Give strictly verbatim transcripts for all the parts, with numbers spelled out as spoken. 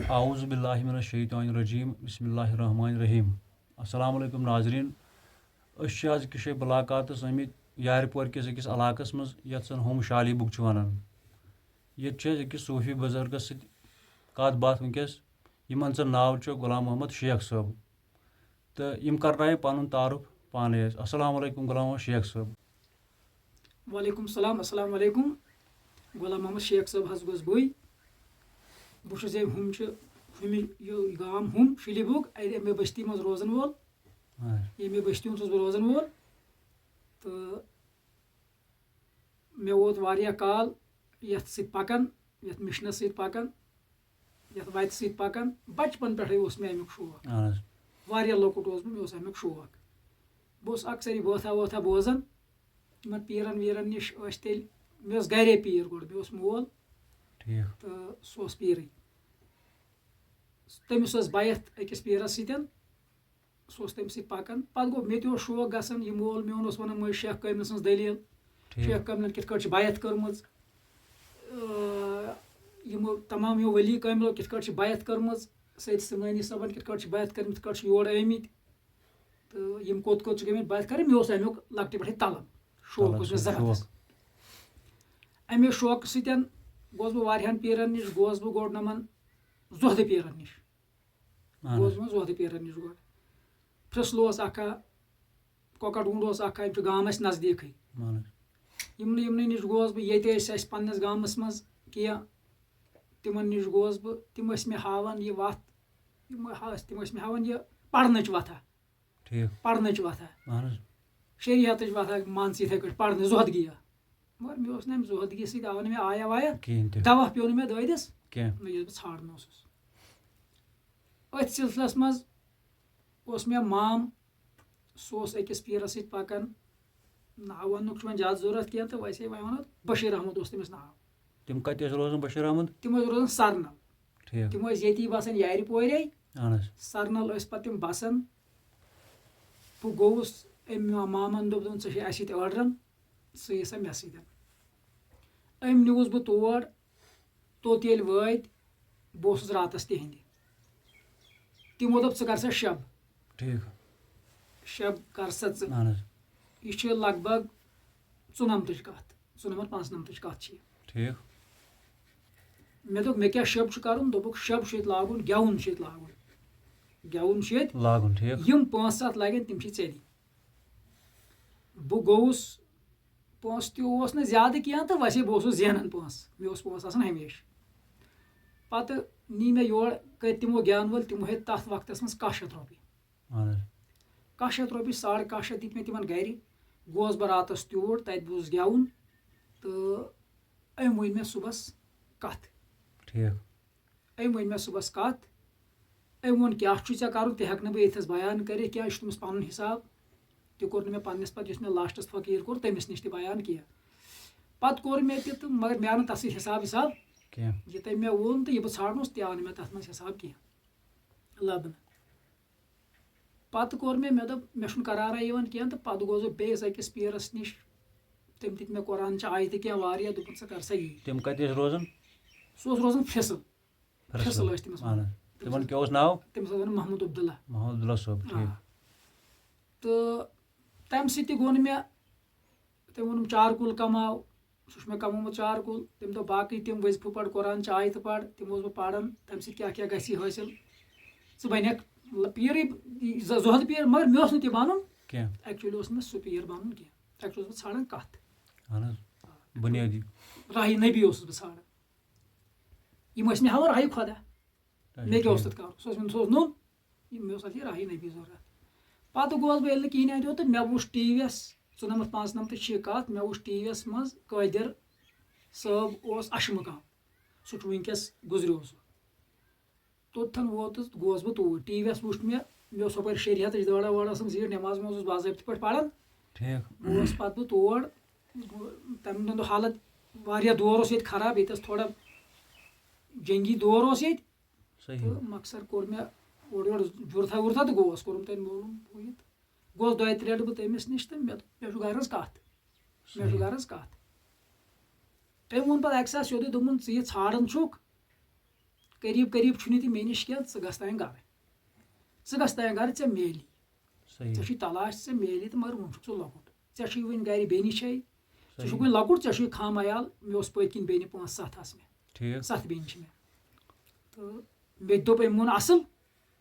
اعوذ باللہ من الشیطان الرجیم، بسم اللہ الرحمن الرحیم۔ السلام علیکم ناظرین، أسۍ چھِ آز أکِس جایہِ مُلاقاتَس آمٕتۍ یارِ پورِ کِس أکِس علاقَس منٛز، یَتھ زَن ہوم شالی بُگ چھِ وَنان۔ ییٚتہِ چھِ أسۍ أکِس صوٗفی بُزرگَس سۭتۍ کَتھ باتھ وٕنکیٚس، یِمَن زَن ناو چھُ غلام محمد شیخ صٲب، تہٕ یِم کَرناوِ پَنُن تعارُف پانَے اَسہِ۔ السلام علیکم غلام محمد شیخ صٲب۔ وعلیکم السلام، السلام علیکم۔ غلام محمد شیخ صٲب حظ گوس بٕے۔ بہٕ چھُس ییٚمہِ ہُم چھِ، ہُمہِ، یہِ گام ہُم شِلہِ بُگ، اَتہِ اَمہِ بستی منٛز روزَن وول۔ اہن۔ ییٚمہِ بستی ہُنٛد چھُس بہٕ روزَن وول۔ تہٕ مےٚ ووت واریاہ کال یَتھ سۭتۍ پَکان، یَتھ مِشنَس سۭتۍ پَکان، یَتھ وَتہِ سۭتۍ پَکان۔ بَچپَن پٮ۪ٹھَے اوس مےٚ اَمیُک شوق۔ اہن حظ۔ واریاہ لۄکُٹ اوسُس بہٕ، مےٚ اوس اَمیُک شوق۔ بہٕ اوسُس اَکثر یہِ بٲتھا وٲتھا بوزان۔ یِمَن پیٖرَن ویٖرَن نِش ٲسۍ تیٚلہِ، مےٚ اوس گَرے پیٖر گۄڈٕ، مےٚ اوس مول ٹھیٖک۔ تہٕ سُہ اوس پیٖرٕے۔ تٔمِس ٲس بَیَتھ أکِس پیٖرَس سۭتۍ، سُہ اوس تٔمِس سۭتۍ پَکان۔ پَتہٕ گوٚو مےٚ تہِ اوس شوق گژھان، یہِ مول میون اوس وَنان مٔنٛزۍ شیخ کٲمِل سٕنٛز دٔلیٖل، ٹھیٖک۔ شیخ کٲمِلَن کِتھ کٲٹھۍ چھِ بَیَتھ کٔرمٕژ، آ، یِمو تمام یِمو ؤلی کٲمِلو کِتھ کٲٹھۍ چھِ بَیَتھ کٔرمٕژ، سید سِمنانی صٲبَن کِتھ کٲٹھۍ چھِ بَیَتھ کٔرمٕژ، کِتھ کٲٹھۍ چھِ یور آمٕتۍ۔ تہٕ یِم کوٚت کوٚت چھِ گٔمٕتۍ بَیَتھ کَرٕنۍ، مےٚ اوس اَمیُک لۄکٹہِ پٮ۪ٹھَے تَلَن، شوق تَلَن اوس مےٚ چھُ زَبردست۔ شوق۔ اَمے شوقہٕ سۭتۍ گوس بہٕ واریاہَن پیٖرَن نِش، گوس بہٕ گۄڈٕ نَمَن زۄہدٕ پیٖرَن نِش۔ اہن گوس حظ۔ بہٕ زۄہدٕ پیٖرَن نِش گۄڈٕ۔ پھرٛسلہٕ اوس اَکھا، کۄکَر ڈوٗنٛڈ اوس اَکھا، یِم چھِ گامہٕ اَسہِ نزدیٖکٕے۔ اہن حظ۔ یِمنٕے یِمنٕے نِش گوس بہٕ، ییٚتہِ ٲسۍ اَسہِ پنٛنِس گامَس منٛز کینٛہہ، تِمَن نِش گوس بہٕ، تِم ٲسۍ مےٚ ہاوان یہِ وَتھ، یِم ٲسۍ، تِم ٲسۍ مےٚ ہاوان یہِ پَرنٕچ وَتھا، ٹھیٖک۔ پَرنٕچ وَتھا، اہن حظ۔ شریعتٕچ وَتھا، مان ژٕ یِتھَے کٲٹھۍ پَرنٕچ، زۄہدگی۔ مگر مےٚ اوس نہٕ اَمہِ زۄہدگی سۭتۍ، آو نہٕ مےٚ آیا وایا، کِہیٖنۍ تہِ۔ دَوا پیوٚو نہٕ مےٚ دٲدِس، کینٛہہ۔ نہ یُس بہٕ ژھانٛڈان اوسُس۔ أتھۍ سلسلس منٛز اوس مےٚ مام، سُہ اوس أکِس پیٖرس سۭتۍ پکان، ناو وننُک چھُ وۄنۍ زیادٕ ضروٗرت کینٛہہ، تہٕ ویسے وۄنۍ ونو بشیٖر احمد اوس تٔمِس ناو۔ تِم کتہِ ٲسۍ روزان بشیٖر احمد؟ تِم ٲسۍ روزان سرنل۔ ٹھیٖک۔ تِم ٲسۍ ییٚتی بسان یارِ پورے۔ اہن حظ۔ سرنل ٲسۍ پتہٕ تِم بسان۔ بہٕ گوٚوُس أمۍ مامن دوٚپ، دوٚپُن، "ژٕ چھے اَسہِ سۭتۍ آرڈرن، ژٕ یہِ سا مےٚ سۭتۍ۔" أمۍ نیوٗس بہٕ تور، توٚت ییٚلہِ وٲتۍ، بہٕ اوسُس راتس تِہنٛدِ۔ تِمو دوٚپ، "ژٕ کر سا شب، ٹھیٖک۔ شب کر سا ژٕ۔" اہن حظ۔ یہِ چھِ لگ بگ ژُنمتٕچ کتھ، ژُنمت پانٛژنمتٕچ کتھ چھِ یہِ۔ ٹھیٖک۔ مےٚ دوٚپ، "مےٚ کیٛاہ شب چھُ کرُن؟" دوٚپُکھ، "شب چھُ ییٚتہِ لاگُن، گٮ۪وُن چھُ ییٚتہِ لاگُن، گٮ۪وُن چھُ ییٚتہِ۔ لاگُن، ٹھیٖک۔ یِم پونٛسہٕ اتھ لگن، تِم چھِ ژےٚ دِنۍ۔" بہٕ گوٚوُس، پونٛسہٕ تہِ اوس نہٕ زیادٕ کینٛہہ تہٕ ویسے بہٕ اوسُس زینان پونٛسہٕ، مےٚ اوس پونٛسہٕ آسان ہمیشہِ۔ پتہٕ نی مےٚ یورٕ، کٔرۍ تِمو گٮ۪ون وٲلۍ، تِمو ہیٚتۍ تتھ وقتس منٛز کاہ شیٚتھ رۄپیہِ۔ اہن حظ۔ کاہ شیٚتھ رۄپیہِ، ساڑ کاہ شیٚتھ دِتۍ مےٚ تِمن گرِ۔ گوس بہٕ راتس تیوٗر، تتہِ بوٗز گٮ۪وُن تہٕ أمۍ ؤنۍ مےٚ صُبحس کتھ۔ ٹھیٖک۔ أمۍ ؤنۍ مےٚ صُبحس کتھ۔ أمۍ ووٚن، "کیٛاہ چھُے ژےٚ کرُن، تہِ ہٮ۪کہٕ نہٕ بہٕ ییٚتھس بیان کٔرِتھ کینٛہہ، یہِ چھُ تٔمِس پنُن حساب۔" تہِ کوٚر نہٕ مےٚ پننِس پتہٕ، یُس مےٚ لاسٹس فقیٖر کوٚر، تٔمِس نِش تہِ بیان کینٛہہ۔ پتہٕ کوٚر مےٚ تہِ تہٕ مگر مےٚ آو نہٕ تتھ سۭتۍ حساب حساب۔ کینٛہہ۔ یہِ تٔمۍ مےٚ ووٚن تہٕ یہِ بہٕ ژھانڈنوس، تہِ آو نہٕ مےٚ تتھ منٛز حساب کینٛہہ لبنہٕ۔ پتہٕ کوٚر مےٚ، مےٚ دوٚپ، مےٚ چھُنہٕ قرارا یِوان کینٛہہ، تہٕ پتہٕ گوس بہٕ بیٚیِس أکِس پیٖرس نِش۔ تٔمۍ دِتۍ مےٚ قرآن چہِ آیتہٕ کینٛہہ واریاہ، دوٚپُن، "ژٕ کر سا یی۔" تِم کتہِ ٲسۍ روزان؟ سُہ اوس روزان فِصل۔ فِصل۔ فِصل ٲسۍ تٔمِس وَنان۔ اہن۔ تِمن کیٛاہ اوس ناو؟ تٔمِس اوس وَنان محمد عبداللہ۔ محمد عبداللہ صٲب، ٹھیٖک۔ آ۔ تہٕ تَمہِ سۭتۍ تہِ گوٚو نہٕ مےٚ، تٔمۍ ووٚنُم، "چار کُل کماو۔" سُہ چھُ مےٚ کمومُت چار کُل۔ تٔمۍ دوٚپ، "باقٕے تِم وظیفہٕ پَر، قرآن چہِ آیتہٕ پَر، تِم اوسُس بہٕ پَران، تَمہِ سۭتۍ کیٛاہ کیٛاہ گژھِ حٲصِل۔ ژٕ بَنَکھ پیٖرٕے، ز-، زۄہد پیٖر، مگر مےٚ اوس نہٕ تہِ بَنُن۔ کینٛہہ۔ Actually اوس نہٕ مےٚ سُہ پیٖر بَنُن کینٛہہ۔ Actually اوسُس بہٕ ژھانٛڈان کَتھ۔ اہن حظ۔ بُنیٲدی۔ راہی نبی اوسُس بہٕ ژھانٛڈان۔ یِم ٲسۍ مےٚ ہاوان راہی خۄدا۔ اچھا، مےٚ کیٛاہ اوس ٹھیٖک۔ تَتھ کَرُن؟ سُہ اوس مےٚ، سُہ اوس نوٚن۔ یہِ مےٚ اوس اَتھ یہِ راہی نبی ضوٚرَتھ۔ پَتہٕ گوس بہٕ ییٚلہِ نہٕ کِہیٖنۍ اَتہِ ووت، تہٕ مےٚ وُچھ ٹی وی یَس، ژُنَمَتھ پانٛژنَمتھ چھِ یہِ کَتھ، مےٚ وُچھ ٹی وی یَس منٛز قٲدِر صٲب اوس اَشہٕ مُقام۔ سُہ چھُ وٕنۍکٮ۪س، گُزریو سُہ۔ توٚتتھَن ووتُس، گوس بہٕ توٗرۍ۔ ٹی وی یَس وُچھ مےٚ، مےٚ اوس ہُپٲرۍ شریعتٕچ دٲڑا وٲڑا ٲسٕم زیٖٹھ، نٮ۪ماز وٲماز اوسُس باضٲبطہٕ پٲٹھۍ پَران۔ ٹھیٖک۔ گوس پَتہٕ بہٕ تور۔ تَمہِ دۄہ حالت واریاہ دور اوس ییٚتہِ خراب، ییٚتہِ ٲس تھوڑا جنگی دور اوس ییٚتہِ۔ صحیح۔ تہٕ مۄخصر کوٚر مےٚ اورٕ یورٕ جُرتھا وُرتھا تہٕ گوس، کوٚرُم تَتہِ معلوٗم ہُہ یہِ تہٕ گوس دۄیہِ ترٛےٚ لَٹہِ بہٕ تٔمِس نِش تہٕ مےٚ دوٚپ، "مےٚ چھُ گرٕ ہٕنٛز کَتھ، مےٚ چھُ صحیح۔ گرٕ ہٕنٛز کَتھ۔" تٔمۍ ووٚن پَتہٕ اَکہِ ساتہٕ سیوٚدُے، دوٚپُن، "ژٕ یہِ ژھانٛڈان چھُکھ، قریٖب قریٖب چھُنہٕ تہِ مےٚ نِش کینٛہہ، ژٕ گژھ تانۍ گرٕ۔ ژٕ گژھ تانۍ گرٕ، ژےٚ میلی۔ صحیح۔ ژےٚ چھُے تلاش، ژےٚ میلی تہٕ مگر وُنہِ چھُکھ ژٕ لۄکُٹ۔ ژےٚ چھُے وُنہِ گرِ بیٚنہِ چھے، ژٕ چھُکھ صحیح۔ وُنہِ لۄکُٹ، ژےٚ چھُے خام عیال۔ مےٚ اوس پٔتۍ کِنۍ بیٚنہِ پانٛژھ ستھ آسہٕ مےٚ۔ ٹھیٖک۔ ستھ بیٚنہِ چھِ مےٚ۔ تہٕ مےٚ تہِ دوٚپ أمۍ ووٚن اصٕل،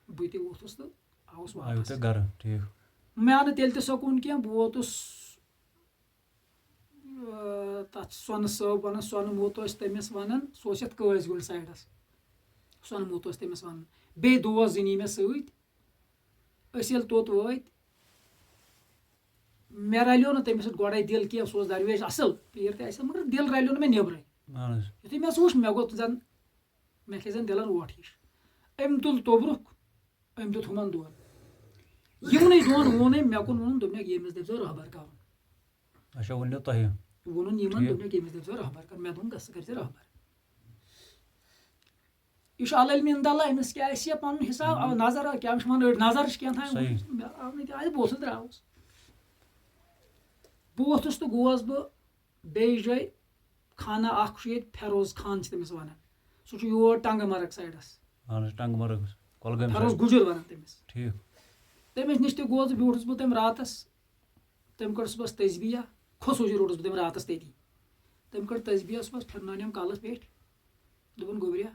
بہٕ تہِ ووٚتھُس تہٕ آوُس آیو واپس۔ تۄہہِ گرٕ، ٹھیٖک۔ مےٚ آو نہٕ تیٚلہِ تہِ سکوٗن کینٛہہ، بہٕ ووتُس، آ، تَتھ سۄنہٕ صٲب وَنان، سۄنہٕ موت اوس تٔمِس وَنان، سُہ اوس یَتھ قٲضۍ گُنٛڈ سایڈَس۔ سۄنہٕ موت اوس تٔمِس وَنان۔ بیٚیہِ دوس زٕ نی مےٚ سۭتۍ۔ أسۍ ییٚلہِ توٚت وٲتۍ، مےٚ رَلیو نہٕ تٔمِس سۭتۍ گۄڈَے دِل کینٛہہ، سُہ اوس درویش اَصٕل پیٖر تہِ اَصٕل، مگر دِل رَلیو نہٕ مےٚ نیٚبرَے۔ اَہَن حظ۔ یُتھُے مےٚ سُہ وُچھ، مےٚ گوٚو زَن، مےٚ کھے زَن دِلَن اوٹ ہِش۔ أمۍ تُل توٚبرُک، أمۍ دیُت ہُمَن دۄن۔ یِمنٕے دۄن ووٚن أمۍ، مےٚ کُن ووٚنُن، دوٚپنَکھ، ییٚمِس دٔپۍزیو رہبر کَرُن۔ اچھا، ووٚن مےٚ تۄہہِ۔ ووٚنُن یِمَن، ٹھیٖک۔ دوٚپنَکھ، ییٚمِس دٔپۍزیو رہبر کَرُن۔ مےٚ دوٚپُن، گژھ ژٕ کٔرۍزِ رہبر۔ یہِ چھُ العلم عند اللہ، أمِس کیٛاہ آسہِ یہِ پَنُن حِساب، ہُم۔ آ، نظر، آ، کیٛاہ چھُ وَنان أڑۍ، نظر چھِ کینٛہہ تام، صحیح۔ مےٚ آو نہٕ تہِ، آ، بہٕ اوسُس درٛاوُس۔ بہٕ ووٚتھُس تہٕ گوس بہٕ بیٚیِس جایہِ، خانہ اَکھ چھُ ییٚتہِ، فیروز خان چھِ تٔمِس وَنان۔ سُہ چھُ یور ٹنٛگہٕ مرگ سایڈَس۔ اَہَن حظ، ٹنٛگہٕ مرگ، کۄلگٲمۍ فیروز side۔ گُجر وَنان تٔمِس۔ ٹھیٖک۔ تٔمِس نِش تہِ گوس بہٕ، بیوٗٹھُس بہٕ تٔمۍ راتَس۔ تٔمۍ کٔر صُبحَس تسبیح، خصوٗصی روٚٹُس بہٕ تٔمۍ راتَس تٔتی۔ تٔمۍ کٔر تسبیح صُبحَس، پھِرنٲونیم کَلَس پٮ۪ٹھ۔ دوٚپُن، گوٚبریا،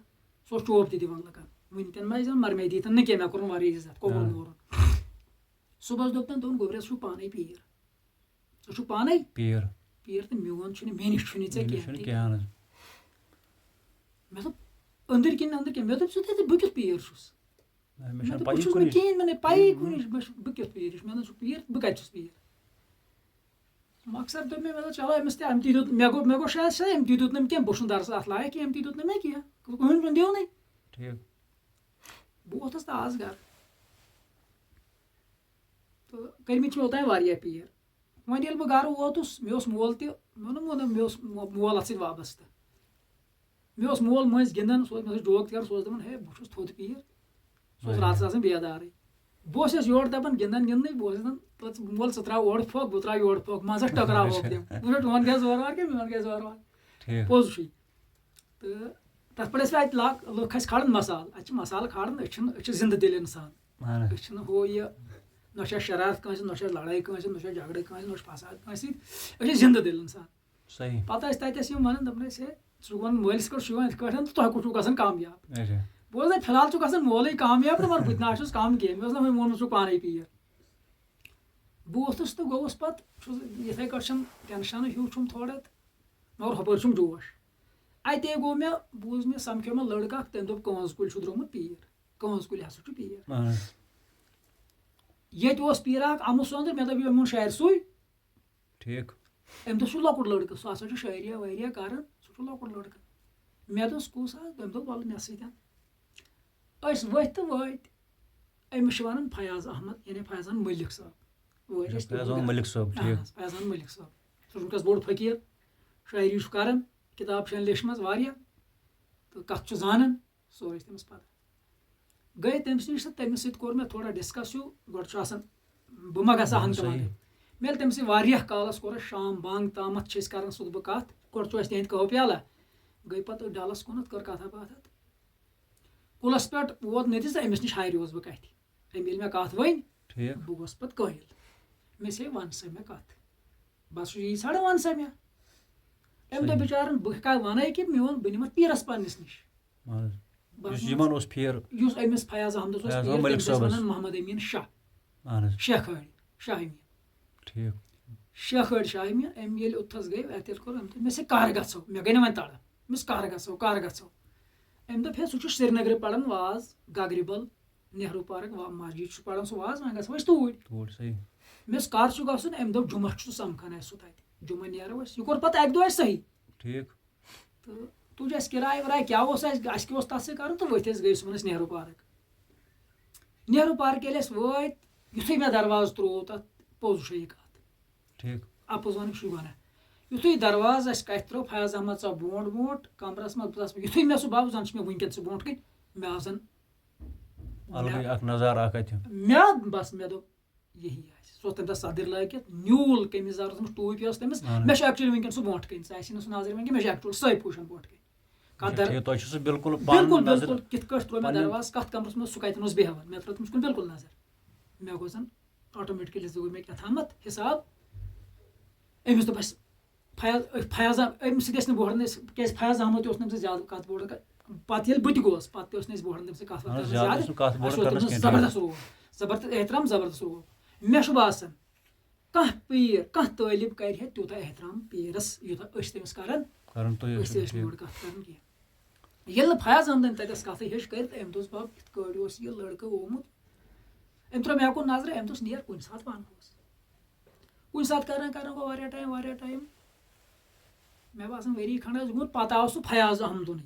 سُہ اوس چوب تہِ دِوان لُکَن۔ وٕنہِ تہِ نہٕ ما ٲسۍ دِوان، مَرمے دی تَن نہٕ کینٛہہ، مےٚ کوٚرُن واریاہ عزت، کۄکُر ہاں۔ مورُن۔ صُبحَس دوٚپ تٔمۍ، دوٚپُن، گوٚبریا، ژٕ چھُکھ پانَے پیٖر۔ ژٕ چھُکھ پانَے پیٖر۔ پیٖر تہٕ میون چھُنہٕ، مےٚ نِش چھُنہٕ ژےٚ مےٚ نِش کینٛہہ چھُنہٕ تہِ۔ کینٛہہ، اَہَن حظ۔ مےٚ دوٚپ، أنٛدٕرۍ کِنۍ، أنٛدٕرۍ کِنۍ، مےٚ دوٚپ، ژٕ تہِ، بہٕ کیُتھ پیٖر چھُس؟ نہ، مےٚ مےٚ چھَنہٕ دوٚپ، پَیی بہٕ چھُس نہٕ کُنِچ۔ کِہیٖنۍ، مےٚ نَے پَیی ہُم، ہُم۔ کُنِچ، بہٕ چھُس، بہٕ کیُتھ پیٖر چھُس؟ مےٚ دوٚپ، ژٕ چھُکھ پیٖر، بہٕ کَتہِ چھُس پیٖر؟ مۄخصر دوٚپ مےٚ، مےٚ دوٚپ، چلو، أمِس تہِ، أمۍ تہِ دیُت، مےٚ گوٚو، مےٚ گوٚو شاید سا، أمۍ تہِ دیُت نہٕ أمۍ کینٛہہ، بہٕ چھُس نہٕ درسَس اَتھ لایق کینٛہہ، أمۍ تہِ دیُت نہٕ مےٚ کینٛہہ، کٕہٕنۍ کُن دیو نَے۔ ٹھیٖک۔ بہٕ ووتھُس تہٕ آس گَرٕ۔ تہٕ کٔرمٕتۍ چھِ مےٚ اوٚتام واریاہ پیٖر۔ وۄنۍ ییٚلہِ بہٕ گَرٕ ووتُس، مےٚ اوس مول تہِ، مےٚ ووٚنُم، ووٚنُم، مےٚ اوس مو-، مول اَتھ سۭتۍ وابستہٕ۔ مےٚ اوس مول مٔنٛزۍ گِنٛدان، سُہ اوس مےٚ سۭتۍ joke تہِ کَران، سُہ اوس دَپان، ہے، بہٕ چھُس تھوٚد پیٖر۔ سُہ اوس اچھا۔ راتَس آسان بیدارٕے۔ بہٕ اوسُس یورٕ دَپان، گِنٛدان گِنٛدنٕے، بہٕ اوسُس دَپان، تہٕ ژٕ، مول، ژٕ ترٛاو اورٕ پھۄکھ، بہٕ ترٛاوٕ یورٕ پھۄکھ، منٛزَس ٹٔکراوہوکھ تِم۔ بہٕ چھُس، چون گژھِ وارٕ وارٕ کِنہٕ میون گژھِ وارٕ وارٕ؟ ٹھیٖک۔ پوٚز چھُے۔ تہٕ تَتھ پٮ۪ٹھ ٲسۍ وۄنۍ اَتہِ لاک-، لُکھ اَسہِ کھالان مصالہٕ۔ اَتہِ چھِ مصالہٕ کھالان، أسۍ چھِنہٕ، أسۍ چھِ زِندٕ دِلہِ اِنسان۔ اَہَن حظ۔ أسۍ چھِنہٕ ہُہ یہِ، نہ چھِ اَسہِ شرارت کٲنٛسہِ، نہ چھِ اَسہِ لڑٲے کٲنٛسہِ، نہ چھِ اَسہِ جھگڑے کٲنٛسہِ، نہ چھِ فساد کٲنٛسہِ سۭتۍ۔ أسۍ چھِ زِندٕ دِلہِ اِنسان۔ صحیح۔ پَتہٕ ٲسۍ تَتہِ اَسہِ یِم وَنان، دَپان ٲسۍ، ہے، ژٕ چھُکھ وَنان مٲلِس کٔر چھُ یِوان یِتھ کٲٹھۍ تہٕ تۄہہِ کوٚت چھُو گژھان کامیاب؟ اچھا۔ بہٕ اوسُس دَپان، فِلحال چھُ گژھان مولٕے کامیاب تہٕ مگر بہٕ تہِ نہ حظ چھُس کَم کینٛہہ۔ مےٚ اوس نہ وۄنۍ ووٚنمُت چھُکھ پانَے پیٖر۔ بہٕ ووٚتھُس تہٕ گوٚوُس پَتہٕ، چھُس یِتھَے کٲٹھۍ چھَم ٹٮ۪نشَنٕے ہیوٗ چھُم تھوڑا تہٕ مگر ہُپٲرۍ چھُم جوش۔ اَتے گوٚو مےٚ، بوٗز مےٚ، سَمکھیو مےٚ لٔڑکہٕ اَکھ، تٔمۍ دوٚپ، کٲنٛز کُلۍ چھُ درٛامُت پیٖر، کٲنٛز کُلۍ ہسا چھُ پیٖر۔ اہن۔ ییٚتہِ اوس پیٖر اَکھ اَمہٕ سۄنٛدُر، مےٚ دوٚپ، یِمَن شاعر سُے۔ ٹھیٖک۔ أمۍ دوٚپ، سُہ لۄکُٹ لٔڑکہٕ، سُہ ہسا چھُ شٲعریہ وٲعریہ کَران، سُہ چھُ لۄکُٹ لٔڑکہٕ۔ مےٚ دوٚپُس، کُس حظ؟ تٔمۍ دوٚپ، وَلہٕ مےٚ سۭتۍ۔ أسۍ ؤتھۍ تہٕ وٲتۍ۔ أمِس چھِ وَنان فیاض احمد، یعنی فیاض احمد مٔلِک صٲب۔ وٲتۍ اچھا، أسۍ فیاض احمد تور۔ مٔلِک صٲب، اہن ٹھیٖک۔ حظ، فیاض احمد مٔلِک صٲب۔ سُہ چھُ وٕنکیٚس بوٚڑ فقیٖر، شٲعری چھُ کَران، کِتاب چھَن لیچھمَژ واریاہ، تہٕ کَتھ چھُ زانان، سورُے چھُ تٔمِس پَتہ۔ گٔے تٔمِس نِش تہٕ تٔمِس سۭتۍ کوٚر مےٚ تھوڑا discuss ہیوٗ، گۄڈٕ چھُ آسان، بہٕ ما گژھٕ اہن، اَہَن تہٕ صحیح۔ وَنہٕ۔ مےٚ ییٚلہِ تٔمِس سۭتۍ واریاہ کالَس کوٚر اَسہِ شام بانٛگ تامَتھ چھِ أسۍ کَران صُبحہٕ کَتھ، گۄڈٕ چھُ اَسہِ تِہِنٛدِ قہوٕ پیالہ، گٔے پَتہٕ أسۍ ڈَلَس کُنَتھ، کٔر کَتھا باتھا تہٕ کُلَس پٮ۪ٹھ ووت نٔتِج تہٕ أمِس نِش ہاریوس بہٕ کَتھِ۔ أمۍ ییٚلہِ مےٚ کَتھ ؤنۍ، ٹھیٖک۔ بہٕ گوس پَتہٕ قٲیِل۔ مےٚ سے وَن سا مےٚ کَتھ۔ بَس چھُ یی ژھانٛڈان، وَن سا مےٚ۔ أمۍ دوٚپ صحیح۔ بِچارَن، بہٕ ہٮ۪کہٕ وَنَے کہِ میون، بہٕ نِمَتھ پیٖرَس پنٛنِس نِش۔ اہن حظ۔ بَس یُس یِمَن اوس پھیر۔ یُس أمِس فیاض احمدَس اوس فیاض پھیر، احمد مٔلِک تٔمِس ٲسۍ صٲبَس۔ وَنان محمد أمیٖن شاہ۔ اہن حظ۔ شیخ أڑۍ، شاہ أمیٖن۔ ٹھیٖک۔ شیخ أڑۍ شاہ أمیٖن، أمۍ ییٚلہِ اوٚتتھَس گٔے، اَتہِ ییٚلہِ کوٚر أمۍ تہِ، مےٚ سے کَر گژھو؟ مےٚ گٔے نہٕ وۄنۍ تَڑان۔ مےٚ سے کَر گژھو، کَر گژھو؟ أمۍ دوٚپ، ہے، سُہ چھُ سرینگرٕ پَران واز، گگرِبَل۔ نہروٗ پارک، وا-، مسجد چھُ پران سُہ واز، وۄنۍ گژھو أسۍ توٗرۍ۔ توٗرۍ، صحیح۔ مےٚ اوس کر چھُ گژھُن، أمۍ دوٚپ جمعہ چھُ سُہ سمکھان اَسہِ سُہ تَتہِ، جمعہ نیرو أسۍ۔ یہِ کوٚر پَتہٕ اَکہِ دۄہ اَسہِ صحیح۔ ٹھیٖک۔ تہٕ تُج اَسہِ کِراے وِراے، کیٛاہ اوس اَسہِ، اَسہِ کیٛاہ اوس تَتھ سۭتۍ کَرُن، تہٕ ؤتھۍ أسۍ، گٔے صُبحن أسۍ نہروٗ پارک۔ نہروٗ پارک ییٚلہِ أسۍ وٲتۍ، یُتھُے مےٚ دروازٕ ترٛوو تَتھ، پوٚز چھُ یہِ کَتھ۔ ٹھیٖک۔ اَپُز وَنُن چھُ گۄناہ۔ یُتھُے دروازٕ اَسہِ کَتھِ ترٛوو، فیاض احمد ژاو برونٛٹھ برونٛٹھ کَمرَس منٛز، بہٕ ژاس، یُتھُے مےٚ سُہ باسیو زَن چھُ مےٚ وٕنۍکٮ۪ن سُہ برونٛٹھ کَنہِ، مےٚ آو زَن الگٕے مےٚ، اکھ نظارٕ اکھ اَتہِ۔ مےٚ بس، مےٚ دوٚپ، یہی آسہِ۔ سُہ اوس تَمہِ دۄہ صدٕرۍ لٲگِتھ، نیوٗل قمیٖض یَزار اوس تٔمِس، ٹوٗپۍ ٲس تٔمِس۔ اہن۔ مےٚ چھُ actually وٕنکیٚن سُہ برونٛٹھ کَنہِ، سُہ آسہِ نہٕ سُہ نظرِ وٕنکیٚن، مےٚ چھُ actual سۄے پوٗشَن برونٛٹھ کَنہِ۔ کَتھ اچھا، در- ٹھیٖک، تۄہہِ چھُ سُہ بالکل پانہٕ بالکل نظر بالکل کِتھ کٲٹھۍ ترٛوو مےٚ پننٮ۪ن دروازٕ، کَتھ کَمرَس منٛز سُہ کَتٮ۪ن اوس بیٚہوان، مےٚ ترٛٲو تٔمِس کُن بالکل نظر۔ مےٚ گوٚو زَن آٹومیٹکلی زِ گوٚو مےٚ کیٛاہ تامَتھ حِساب، أمِس دوٚپ اَسہِ، فیاض فیاض احم-، أمِس سۭتۍ ٲسۍ نہٕ بوڑان أسۍ، کیٛازِ فیاض احمد تہِ اوس نہٕ أمِس زیادٕ کَتھ بوڑان۔ پَتہٕ ییٚلہِ بہٕ تہِ گوس، پَتہٕ تہِ اوس نہٕ أسۍ بوڑان تٔمِس سۭتۍ کَتھ وَتھ اَہَن حظ، کرنَس زیادٕ زیادٕ۔ اوس نہٕ کَتھ بوڑ اَسہِ اوس کرنَس تٔمِس کینٛہہ۔ زبردست روب، زبردست احترام، زبردست روب۔ مےٚ چھُ باسان، کانٛہہ پیٖر، کانٛہہ طٲلب کَرِ ہے تیوٗتاہ احترام پیٖرَس، یوٗتاہ أسۍ تٔمِس کران۔ کران تُہۍ أسۍ ٲسِو ٲسۍ نہٕ ٹھیٖک۔ گۄڈٕ کَتھ کران کینٛہہ۔ ییٚلہِ نہٕ فیاض احمدن تَتٮ۪س کَتھٕے ہیٚچھ کٔرِتھ، أمۍ دوٚپ، "بَب، یِتھ کٲٹھۍ اوس یہِ لٔڑکہٕ آمُت۔" أمۍ ترٛوو مےٚ کُن نظرِ، أمۍ دوٚپ، "نیر کُنہِ ساتہٕ وَنہوس۔" کُنہِ ساتہٕ کران کران گوٚو واریاہ ٹایم، واریاہ ٹایم۔ مےٚ باسان، ؤری کھنٛڈ آسہِ گوٚمُت، پَتہٕ آو سُہ فیاض احمدُنٕے۔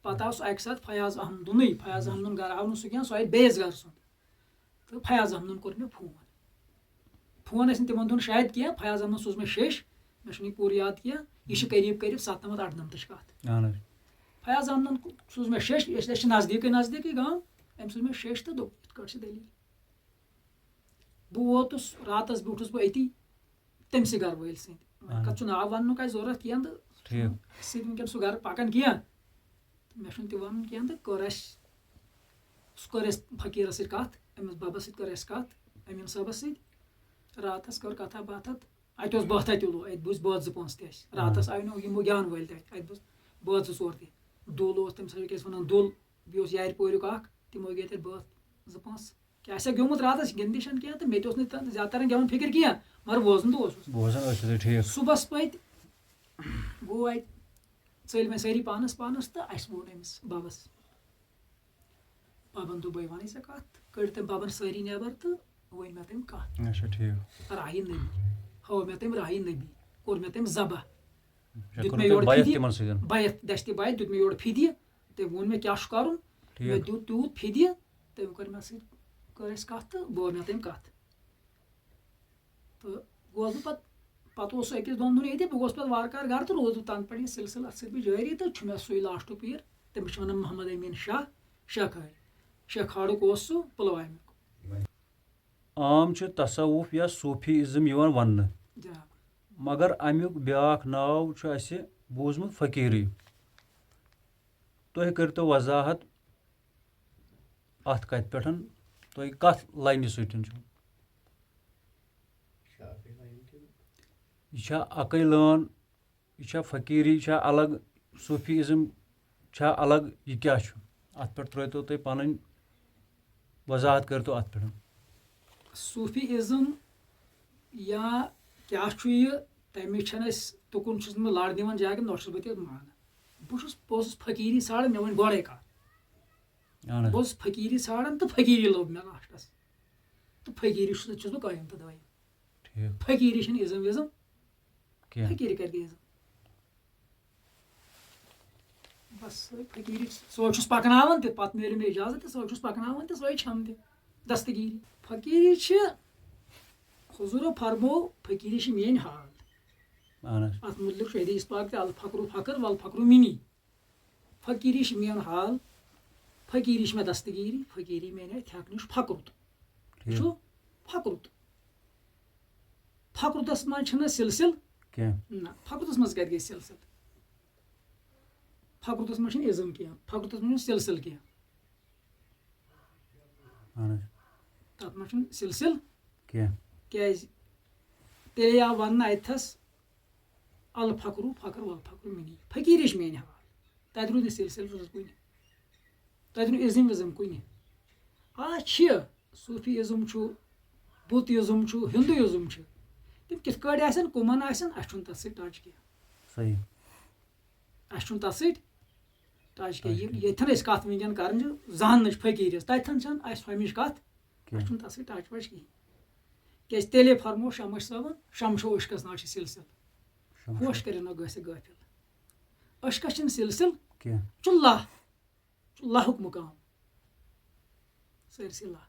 پَتہٕ آو سُہ اَکہِ ساتہٕ فیاض احمدُنٕے، فیاض احمدُن گرٕ آو نہٕ سُہ کینٛہہ، سُہ آیہِ بیٚیِس گرٕ سُنٛد۔ تہٕ فیاض احمدُن کوٚر مےٚ فون۔ فون ٲسۍ نہٕ تِمن دۄہن شاید کینٛہہ، فیاض احمدُن سوٗز مےٚ شیٚش، مےٚ چھُنہٕ یہِ پوٗرٕ یاد کینٛہہ، یہِ چھِ قریٖب قریٖب ستنمتھ اَرنَمتٕچ کَتھ۔ اَہَن حظ۔ فیاض احمدُن سوٗز مےٚ شیٚش، أسۍ أسۍ چھِ نزدیٖکٕے نزدیٖکٕے گام، أمۍ سوٗز مےٚ شیٚش تہٕ دوٚپ، "یِتھ کٲٹھۍ چھِ دٔلیٖل۔" بہٕ ووتُس، راتَس بیوٗٹھُس بہٕ أتی، تٔمۍ سٕے گَرٕ وٲلۍ سٕنٛدۍ۔ وۄنۍ اَہَن۔ کَتھ چھُنہٕ ناو وَننُک اَسہِ ضوٚرَتھ کینٛہہ تہٕ ٹھیٖک۔ اَسہِ سۭتۍ وٕنکٮ۪ن سُہ گَرٕ پَکان کینٛہہ۔ تہٕ مےٚ چھُنہٕ تہِ وَنُن کینٛہہ تہٕ کٔر اَسہِ، سُہ کوٚر اَسہِ فقیٖرَس سۭتۍ کَتھ، أمِس بَبَس سۭتۍ کٔر اَسہِ کَتھ، أمیٖن صٲبَس سۭتۍ۔ راتَس کٔر کَتھا باتھا تہٕ اَتہِ اوس بٲتھا تہِ لوٚگ، اَتہِ بوٗزۍ بٲژ زٕ پانٛژھ تہِ اَسہِ۔ راتَس آہَن۔ آیہِ نہٕ یِمو گیٛان وٲلۍ تہِ اَتہِ، اَتہِ بوٗزۍ بٲژ زٕ ژور تہِ۔ دُل اوس، تٔمِس ٲسۍ أسۍ وَنان دُل، بیٚیہِ اوس یارِ پوریُک اَکھ، تِمو گٔے تَتہِ بٲتھ زٕ پانٛژھ۔ کیٛاہ آسہِ ہا گیوٚمُت راتَس، گِنٛدنہِ چھَنہٕ کینٛہہ تہٕ مےٚ تہِ اوس نہٕ تَتھ زیادٕ تَران گٮ۪وُن فِکِر کینٛہہ، مگر بوزُن تہٕ اوسُس۔ بوزان ٲسِو تُہۍ، ٹھیٖک۔ صُبحَس پٔتۍ گوٚو اَتہِ، ژٔلۍ وۄنۍ سٲری پانَس پانَس تہٕ اَسہِ ووٚن أمِس بَبَس۔ بَبَن دوٚپ، "بَے وَنَے ژےٚ کَتھ؟" کٔڑۍ تٔمۍ بَبَن سٲری نٮ۪بَر تہٕ ؤنۍ مےٚ تٔمۍ کَتھ۔ اچھا، ٹھیٖک۔ راہہِ نبی، ہٲو مےٚ تٔمۍ راہہِ نبی، کوٚر مےٚ تٔمۍ ذبح۔ اچھا، دیُت کوٚروٕ مےٚ تۄہہِ یورٕ بیعت فِدی، تِمَن سۭتۍ؟ بیعت، دَستہِ بیعت دیُت مےٚ یورٕ فِدی۔ تٔمۍ ووٚن مےٚ کیٛاہ چھُ کَرُن۔ ٹھیٖک۔ مےٚ دیُت تیوٗت فِدیہِ، تٔمۍ کٔر مےٚ سۭتۍ، کٔر اَسہِ کَتھ تہٕ بوو مےٚ تٔمۍ کَتھ۔ تہٕ گوس بہٕ پَتہٕ، پَتہٕ اوس سُہ أکِس دۄن دۄہَن ییٚتہِ، بہٕ گوس پَتہٕ وارٕ کارٕ گَرٕ تہٕ روٗد بہٕ تَنہٕ پٮ۪ٹھ یہِ سِلسِلہٕ اَتھ سۭتۍ بہٕ جٲری تہٕ چھُ مےٚ سُے لاسٹُک پیٖر، تٔمِس چھِ وَنان محمد أمیٖن شاہ، شاہ کھاڑِ، شاہ کھاڑُک اوس سُہ پُلوامیُک۔ عام چھُ تصوف یا صوفی ازم یِوان وننہٕ، جناب۔ مگر امیُک بیاکھ ناو چھُ اسہِ بوٗزمُت فقیٖری۔ تُہۍ کٔرۍتو وضاحت اتھ کتھِ پٮ۪ٹھ، تُہۍ کتھ لاینہِ سۭتۍ چھِو؟ یہِ چھا اکٕے لٲن؟ یہِ چھا فقیٖری چھا الگ، صوفی ازم چھا الگ، یہِ کیٛاہ چھُ؟ اَتھ پٮ۪ٹھ ترٛٲوتو تُہۍ پَنٕنۍ وضاحت، کٔرۍتو اَتھ پٮ۪ٹھ۔ صوفی ازم یا کیٛاہ چھُ یہِ، تَمِچ چھَنہٕ أسۍ، تُکُن چھُس نہٕ بہٕ لَڑ دِوان جاے کِنہٕ نۄٹہٕ چھُس بہٕ تہِ مانان۔ بہٕ چھُس، بہٕ اوسُس فقیٖری ژھانٛڈان، مےٚ ووٚن گۄڈَے کَتھ۔ اَہَن حظ۔ بہٕ اوسُس فقیٖری ژھانٛڈان تہٕ فقیٖری لوٚب مےٚ لاسٹَس۔ تہٕ فقیٖری چھُس، چھُس بہٕ قٲیِم تہٕ دٲیِم۔ ٹھیٖک۔ فقیٖری چھِنہٕ ازم وزم۔ کینٛہہ۔ فقیٖری کَتہِ گٔے ازم؟ بس، سۄے فقیٖری، سۄے چھُس پَکناوان تہِ، پَتہٕ میلہِ مےٚ اِجازت تہِ، سۄے چھُس پَکناوان تہِ، سۄے چھَم تہِ دستگیٖری۔ فقیٖری چھِ، حضوٗرو فرموو، فقیٖری چھِ میٛٲنۍ حال۔ اَہَن حظ۔ اَتھ مُتعلِق چھُ حدیث پاک تہِ، "الفقر فقر والفقر منی"۔ فقیٖری چھِ میون حال، فقیٖری چھِ مےٚ دستگیٖری، فقیٖری میانہِ اَتھِ ہٮ۪کہٕ نِش فقرُت۔ ٹھیٖک۔ چھُ فقرُت۔ فقرُتَس منٛز چھِنہٕ سِلسِل۔ کینٛہہ۔ نہ، فقرُتَس منٛز کَتہِ گٔے سِلسِل؟ فقرُتَس منٛز چھِنہٕ اِزم کینٛہہ، فقرُتَس منٛز چھُنہٕ سِلسِل کینٛہہ۔ اَہَن حظ۔ تَتھ منٛز چھُنہٕ سِلسِل۔ کینٛہہ۔ کیٛازِ؟ تیٚلے آو وَننہٕ اَتھَس، "الفقر فقر والفقر منی"، فقیٖری چھِ میٛانہِ حوالہٕ۔ تَتہِ روٗد نہٕ سِلسِل روٗد کُنہِ۔ تَتہِ روٗد ازم وزم کُنہِ۔ آ چھِ، صوٗفی ازم چھُ، بُت ازم چھُ، ہِندوٗ ازم چھُ۔ تِم کِتھ کٲٹھۍ آسن، کٕمَن آسن، اَسہِ چھُنہٕ تَتھ سۭتۍ ٹچ کینٛہہ۔ صحیح۔ اَسہِ چھُنہٕ تَتھ سۭتۍ ٹچ کینٛہہ۔ ٹچ یہِ، کینٛہہ۔ ییٚتھٮ۪ن أسۍ کَتھ وٕنکٮ۪ن کَران چھِ، زاننٕچ فقیٖرِس، تَتھٮ۪ن چھَنہٕ اَسہِ ہُمِچ کَتھ، کینٛہہ۔ اَسہِ چھُنہٕ تَتھ سۭتۍ ٹچ وَچ کِہیٖنۍ۔ کیٛازِ تیٚلے فرموو شمس صٲبَن، شمشو عشقس نہ چھِ سِلسِل۔ شمشو۔ ہوش کٔرِو نہ گژھِ غٲفِل۔ عشقس چھِنہٕ سِلسِل۔ کینٛہہ۔ چھُ لَہ۔ چھُ لَہُک مُقام۔ سٲرسٕے لَہ۔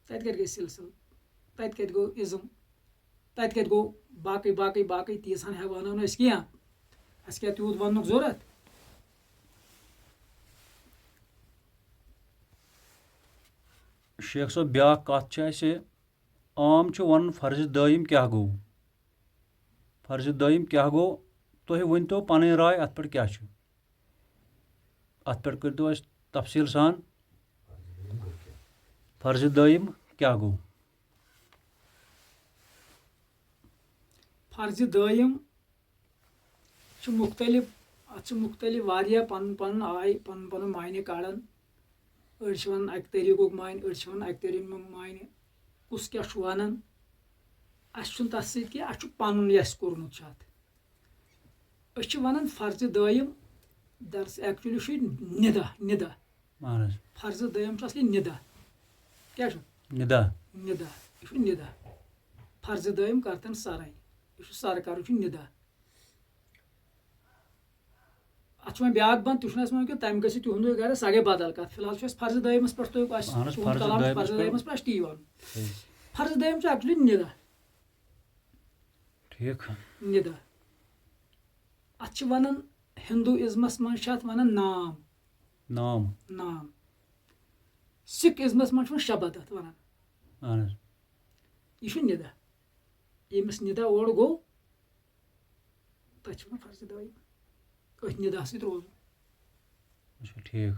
تَتہِ کَتہِ گٔے سِلسِل؟ تَتہِ کَتہِ گوٚو اِزم؟ تَتہِ کَتہِ گوٚو باقٕے، باقٕے، باقٕے تیٖژ ہَن ہٮ۪وان نہٕ أسۍ کینٛہہ۔ اَسہِ کیٛاہ تیوٗت وَننُک ضوٚرَتھ؟ شیخ صٲب، بیٛاکھ کَتھ چھِ اَسہِ، عام چھُ وَنان فرض دٲیِم کیٛاہ گوٚو؟ فرض دٲیِم کیٛاہ گوٚو؟ تُہۍ ؤنۍتو پَنٕنۍ راے اَتھ پٮ۪ٹھ کیٛاہ چھُ؟ اَتھ پٮ۪ٹھ کٔرۍتو اَسہِ تفصیٖل سان۔ فرضِ دٲیِم کیٛاہ گوٚو؟ فرضِ دٲیِم چھُ مُختٔلِف، اَتھ چھِ مُختٔلِف واریاہ پَنُن پَنُن آے، پَنُن پَنُن معنی کَڑان۔ أڑۍ چھِ وَنان اَکہِ طٔریٖقُک معنی، أڑۍ چھِ وَنان اَکہِ طٔریٖقُک معنی۔ کُس کیٛاہ چھُ وَنان، اَسہِ چھُنہٕ تَتھ سۭتۍ کینٛہہ، اَسہِ چھُ پَنُن یہِ اَسہِ کوٚرمُت چھُ اَتھ۔ أسۍ چھِ وَنان فرضِ دٲیِم، دَرس actually چھُ یہِ نِدا، نِدا۔ اہن حظ۔ فرضِ دٲیِم چھُ اَصلی نِدا۔ کیٛاہ چھُ؟ نِدا۔ نِدا۔ یہِ چھُ نِدا۔ فرضِ دٲیِم کَرتَن سَرَے۔ یہِ چھُ سَر کَرُن چھُ نِدا۔ اَتھ چھُ وۄنۍ بیٛاکھ بنٛد، تہِ چھُنہٕ اَسہِ وۄنۍ کینٛہہ، تَمہِ گٔژھِ تِہُنٛدُے گرٕ، سۄ گٔے بدل کَتھ۔ فی الحال چھُ اَسہِ فرضِ دٲیِمَس پٮ۪ٹھ تُہۍ، اَسہِ اہن حظ، تُہُنٛد فرضِ کلام چھُ دٲیِمَس فرضِ پٮ۪ٹھ۔ دٲیِمَس پٮ۪ٹھ، اَسہِ تی وَنُن۔ صحیح۔ فرضِ دٲیِم چھُ actually نِدا۔ ٹھیٖک۔ نِدا۔ اَتھ چھِ وَنان، ہِندوٗ ازمَس منٛز چھِ اَتھ وَنان نام۔ نام۔ نام۔ سِکھ ازمَس منٛز چھِ وَنان شبد اَتھ وَنان۔ اہن حظ۔ یہِ چھُ نِدا۔ ییٚمِس نِدا اورٕ گوٚو، تَتھ چھِ وَنان فرضِ دٲیِم۔ أتھۍ نِدا سۭتۍ روزُن۔ اچھا، ٹھیٖک۔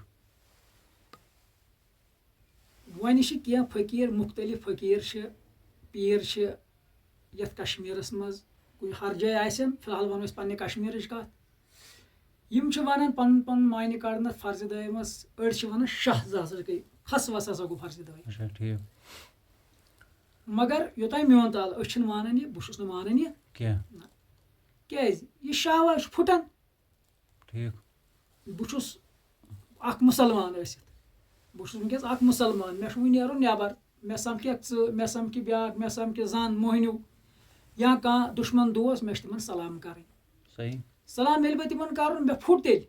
وۄنۍ چھِ کینٛہہ فقیٖر، مُختٔلِف فقیٖر چھِ، پیٖر چھِ یَتھ کشمیٖرَس منٛز، کُنہِ ہر جایہِ آسن، فی الحال وَنو أسۍ پنٛنہِ کشمیٖرٕچ کَتھ۔ یِم چھِ وَنان پَنُن پَنُن معنی کَڑنَس فرضِ دٲیِمَس، أڑۍ چھِ وَنان شاہ زٕ ہسا گٔے، کھس وَس ہسا گوٚو فرضِ دٲیِم۔ اچھا، ٹھیٖک۔ مگر یوٚتام میون تعلق، أسۍ چھِنہٕ مانان یہِ، بہٕ چھُس نہٕ مانان یہِ۔ کینٛہہ۔ کیٛازِ؟ یہِ شاہ واہ چھُ پھُٹان۔ ٹھیٖک۔ بہٕ چھُس اَکھ مُسلمان ٲسِتھ، بہٕ چھُس وٕنکیٚس اَکھ مُسلمان، مےٚ چھُ وٕنہِ نیرُن نٮ۪بر، مےٚ سَمکھٮ۪کھ ژٕ، مےٚ سَمکھِ بیٛاکھ، مےٚ سَمکھِ زَن موہنیوٗ یا کانٛہہ دُشمَن دوس، مےٚ چھِ تِمَن سلام کَرٕنۍ۔ صحیح۔ سلام ییٚلہِ بہٕ تِمَن کَرُن، مےٚ پھُٹ تیٚلہِ،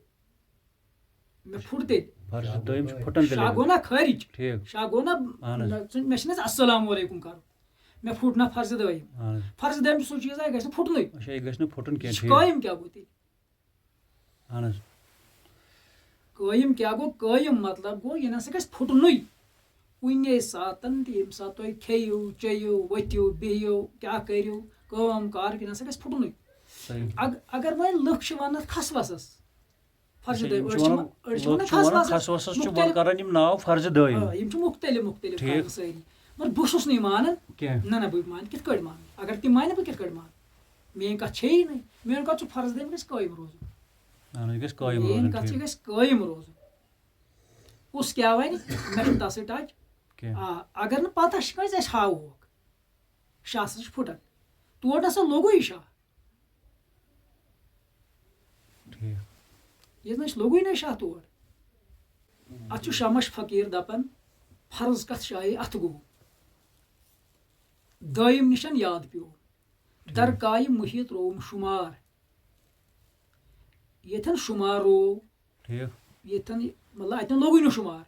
مےٚ پھُٹ تیٚلہِ۔ فرض دٲیِم چھُ پھُٹان تیٚلہِ۔ شاہ گوٚو نا خٲرِج؟ ٹھیٖک۔ شاہ گوٚو نا، اہن حظ۔ نہ، ژٕ، مےٚ چھِنہٕ حظ السلام علیکم کَرُن، مےٚ پھُٹ نا فرض دٲیِم۔ اہن حظ۔ فرض دٲیِم چھُ سُہ چیٖز، یہِ گژھِ نہٕ پھُٹنُے۔ اچھا، یہِ گژھِ نہٕ پھُٹُن یہِ کینٛہہ، چھُ ٹھیٖک۔ قٲیِم کیٛاہ گوٚو تیٚلہِ؟ اہن حظ۔ قٲیِم کیٛاہ گوٚو؟ قٲیِم مطلب گوٚو، یہِ نہ سا گژھِ پھُٹنُے۔ کُنے ساتَن تہِ، ییٚمہِ ساتہٕ تُہۍ کھیٚیِو، چیٚیِو، ؤتھِو، بِہِو، کیٛاہ کٔرِو، کٲم کار، یہِ نہ سا گژھِ پھُٹنُے۔ صحیح۔ اگ-، اگر وۄنۍ لُکھ چھِ وَنان کھَس وَسَس، فرض اچھا، دٲیِم، یِم أڑۍ چھِ چھِ وَنان، وَ-، أڑۍ چھِ لُکھ وَنان چھِ کھَس وَنان وَسَس۔ کھَس وَسَس چھِ مُختٔلِف، وَنان کَران یِم ناو فرض دٲیِم۔ آ، یِم چھِ مُختٔلِف مُختٔلِف ٹھیٖک۔ کَران سٲری۔ مگر بہٕ چھُس نہٕ یہِ مانان۔ کینٛہہ۔ نہ، نہ، بہٕ مانہٕ کِتھ کٲٹھۍ مانہٕ؟ اگر تِم مانن، بہٕ کِتھ کٲٹھۍ مانہٕ؟ میٛٲنۍ کَتھ چھے یی نہٕ۔ میٛٲنۍ کَتھ چھُ فرض دٲیِم گژھِ قٲیِم روزُن۔ اہن حظ، یہِ گژھِ قٲیِم میٛٲنۍ روزُن، کَتھ چھِ ٹھیٖک۔ گژھِ قٲیِم روزُن۔ کُس کیٛاہ وَنہِ، مےٚ چھُنہٕ تَتھ سۭتۍ ٹچ۔ کینٛہہ۔ آ، اگر نہٕ پَتہ چھِ کٲنٛسہِ، اَسہِ ہاوہوکھ۔ شاہ سا چھُ پھُٹان۔ تور نہ سا لوٚگُے شاہ۔ ٹھیٖک۔ ییٚتہِ نہ چھُ لوٚگُے نہ شاہ تور۔ اَتھ چھُ شمش فقیٖر دَپان، فرض کَتھ جایہِ اَتھٕ گوٚو۔ دٲیِم نِشَن یاد پیوٚو۔ در کایہِ محیط رووُم شُمار۔ ییٚتھٮ۪ن شُمار روو، ٹھیٖک۔ ییٚتھٮ۪ن، مطلب، اَتٮ۪ن لوٚگُے نہٕ شُمار۔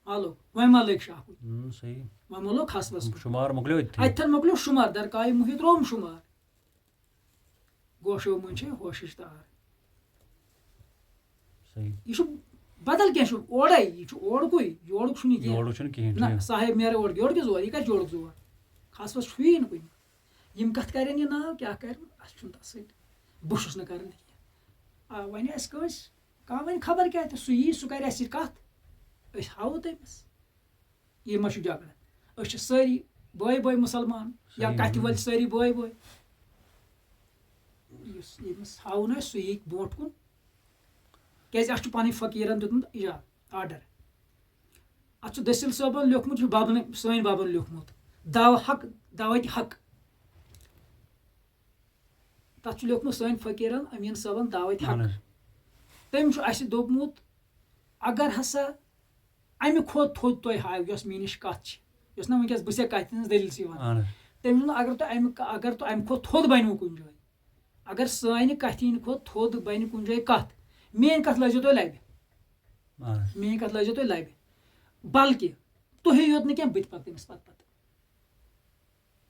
آ لوٚگ، وۄنۍ ما لٔگۍ شاہ کُنہِ؟ اۭں، صحیح۔ وۄنۍ ما لوٚگ کھس وس کُن۔ شُمار مۄکلیو أتھی۔ اَتٮ۪ن مۄکلیو شُمار، در کایہِ محیط رووُم شُمار۔ گوشو مٔنٛزۍ چھے ہوشٕچ تار۔ صحیح۔ یہِ چھُ بدل کینٛہہ، چھُ اورَے، یہِ چھُ اورکُے، یورُک چھُنہٕ یہِ کینٛہہ۔ یورُک چھُنہٕ کِہیٖنۍ، نہ، ٹھیٖک۔ صاحب نیرِ اورٕ، یورٕ کیٛاہ زور، یہِ کَتہِ یورُک زور؟ کھس وس چھُیی نہٕ کُنہِ۔ یِم کَتھ کَرن یہِ ناو، کیٛاہ کَرن، اَسہِ چھُنہٕ تَتھ سۭتۍ، بہٕ چھُس نہٕ کَران کینٛہہ۔ آ، وۄنۍ آسہِ کٲنٛسہِ، کانٛہہ وَنہِ خبر کیٛاہ تہِ، سُہ یی، سُہ کَرِ اَسہِ سۭتۍ کَتھ، أسۍ ہاوو تٔمِس۔ یہِ ما چھُ جھگڑٕ؟ أسۍ چھِ سٲری بٲے بٲے مُسلمان، یا صحیح۔ کَتھِ وٲلۍ سٲری بٲے بٲے۔ یُس ییٚمِس ہاوُن آسہِ، سُہ یی برونٛٹھ کُن۔ کیٛازِ اَسہِ چھُ پَنٕنۍ فقیٖرَن دیُتمُت اِجازت، آرڈر۔ اَتھ چھُ دٔسِل صٲبَن لیوٚکھمُت، یہِ چھُ بَبَن، سٲنۍ بَبَن لیوٚکھمُت۔ دعوٕ حق، دعوتِ حق۔ تَتھ چھُ لیوٚکھمُت سٲنۍ فقیٖرَن أمیٖن صٲبَن دعوتِ حق۔ اہن حظ۔ تٔمۍ چھُ اَسہِ دوٚپمُت، اگر ہسا اَمہِ کھۄتہٕ تھوٚد تۄہہِ ہاوِ، یۄس مےٚ نِش کَتھ چھِ، یۄس نہ وٕنکیٚس بہٕ ژےٚ کَتھِ ہٕنٛز دٔلیٖل چھِ وَنان۔ اہن حظ۔ تٔمۍ ووٚن، اگر تۄہہِ اَمہِ، اگر تۄہہِ اَمہِ کھۄتہٕ تھوٚد بَنِوٕ کُنہِ جایہِ، اگر سانہِ کَتھِ ہِنٛدِ کھۄتہٕ تھوٚد بَنہِ کُنہِ جایہِ کَتھ، میٛٲنۍ کَتھ لٲزیو تُہۍ لَبہِ۔ اہن حظ۔ میٛٲنۍ کَتھ لٲزیو تُہۍ لَبہِ۔ بلکہِ تُہی یوت نہٕ کینٛہہ، بہٕ تہِ پَکہٕ تٔمِس پَتہٕ پَتہٕ۔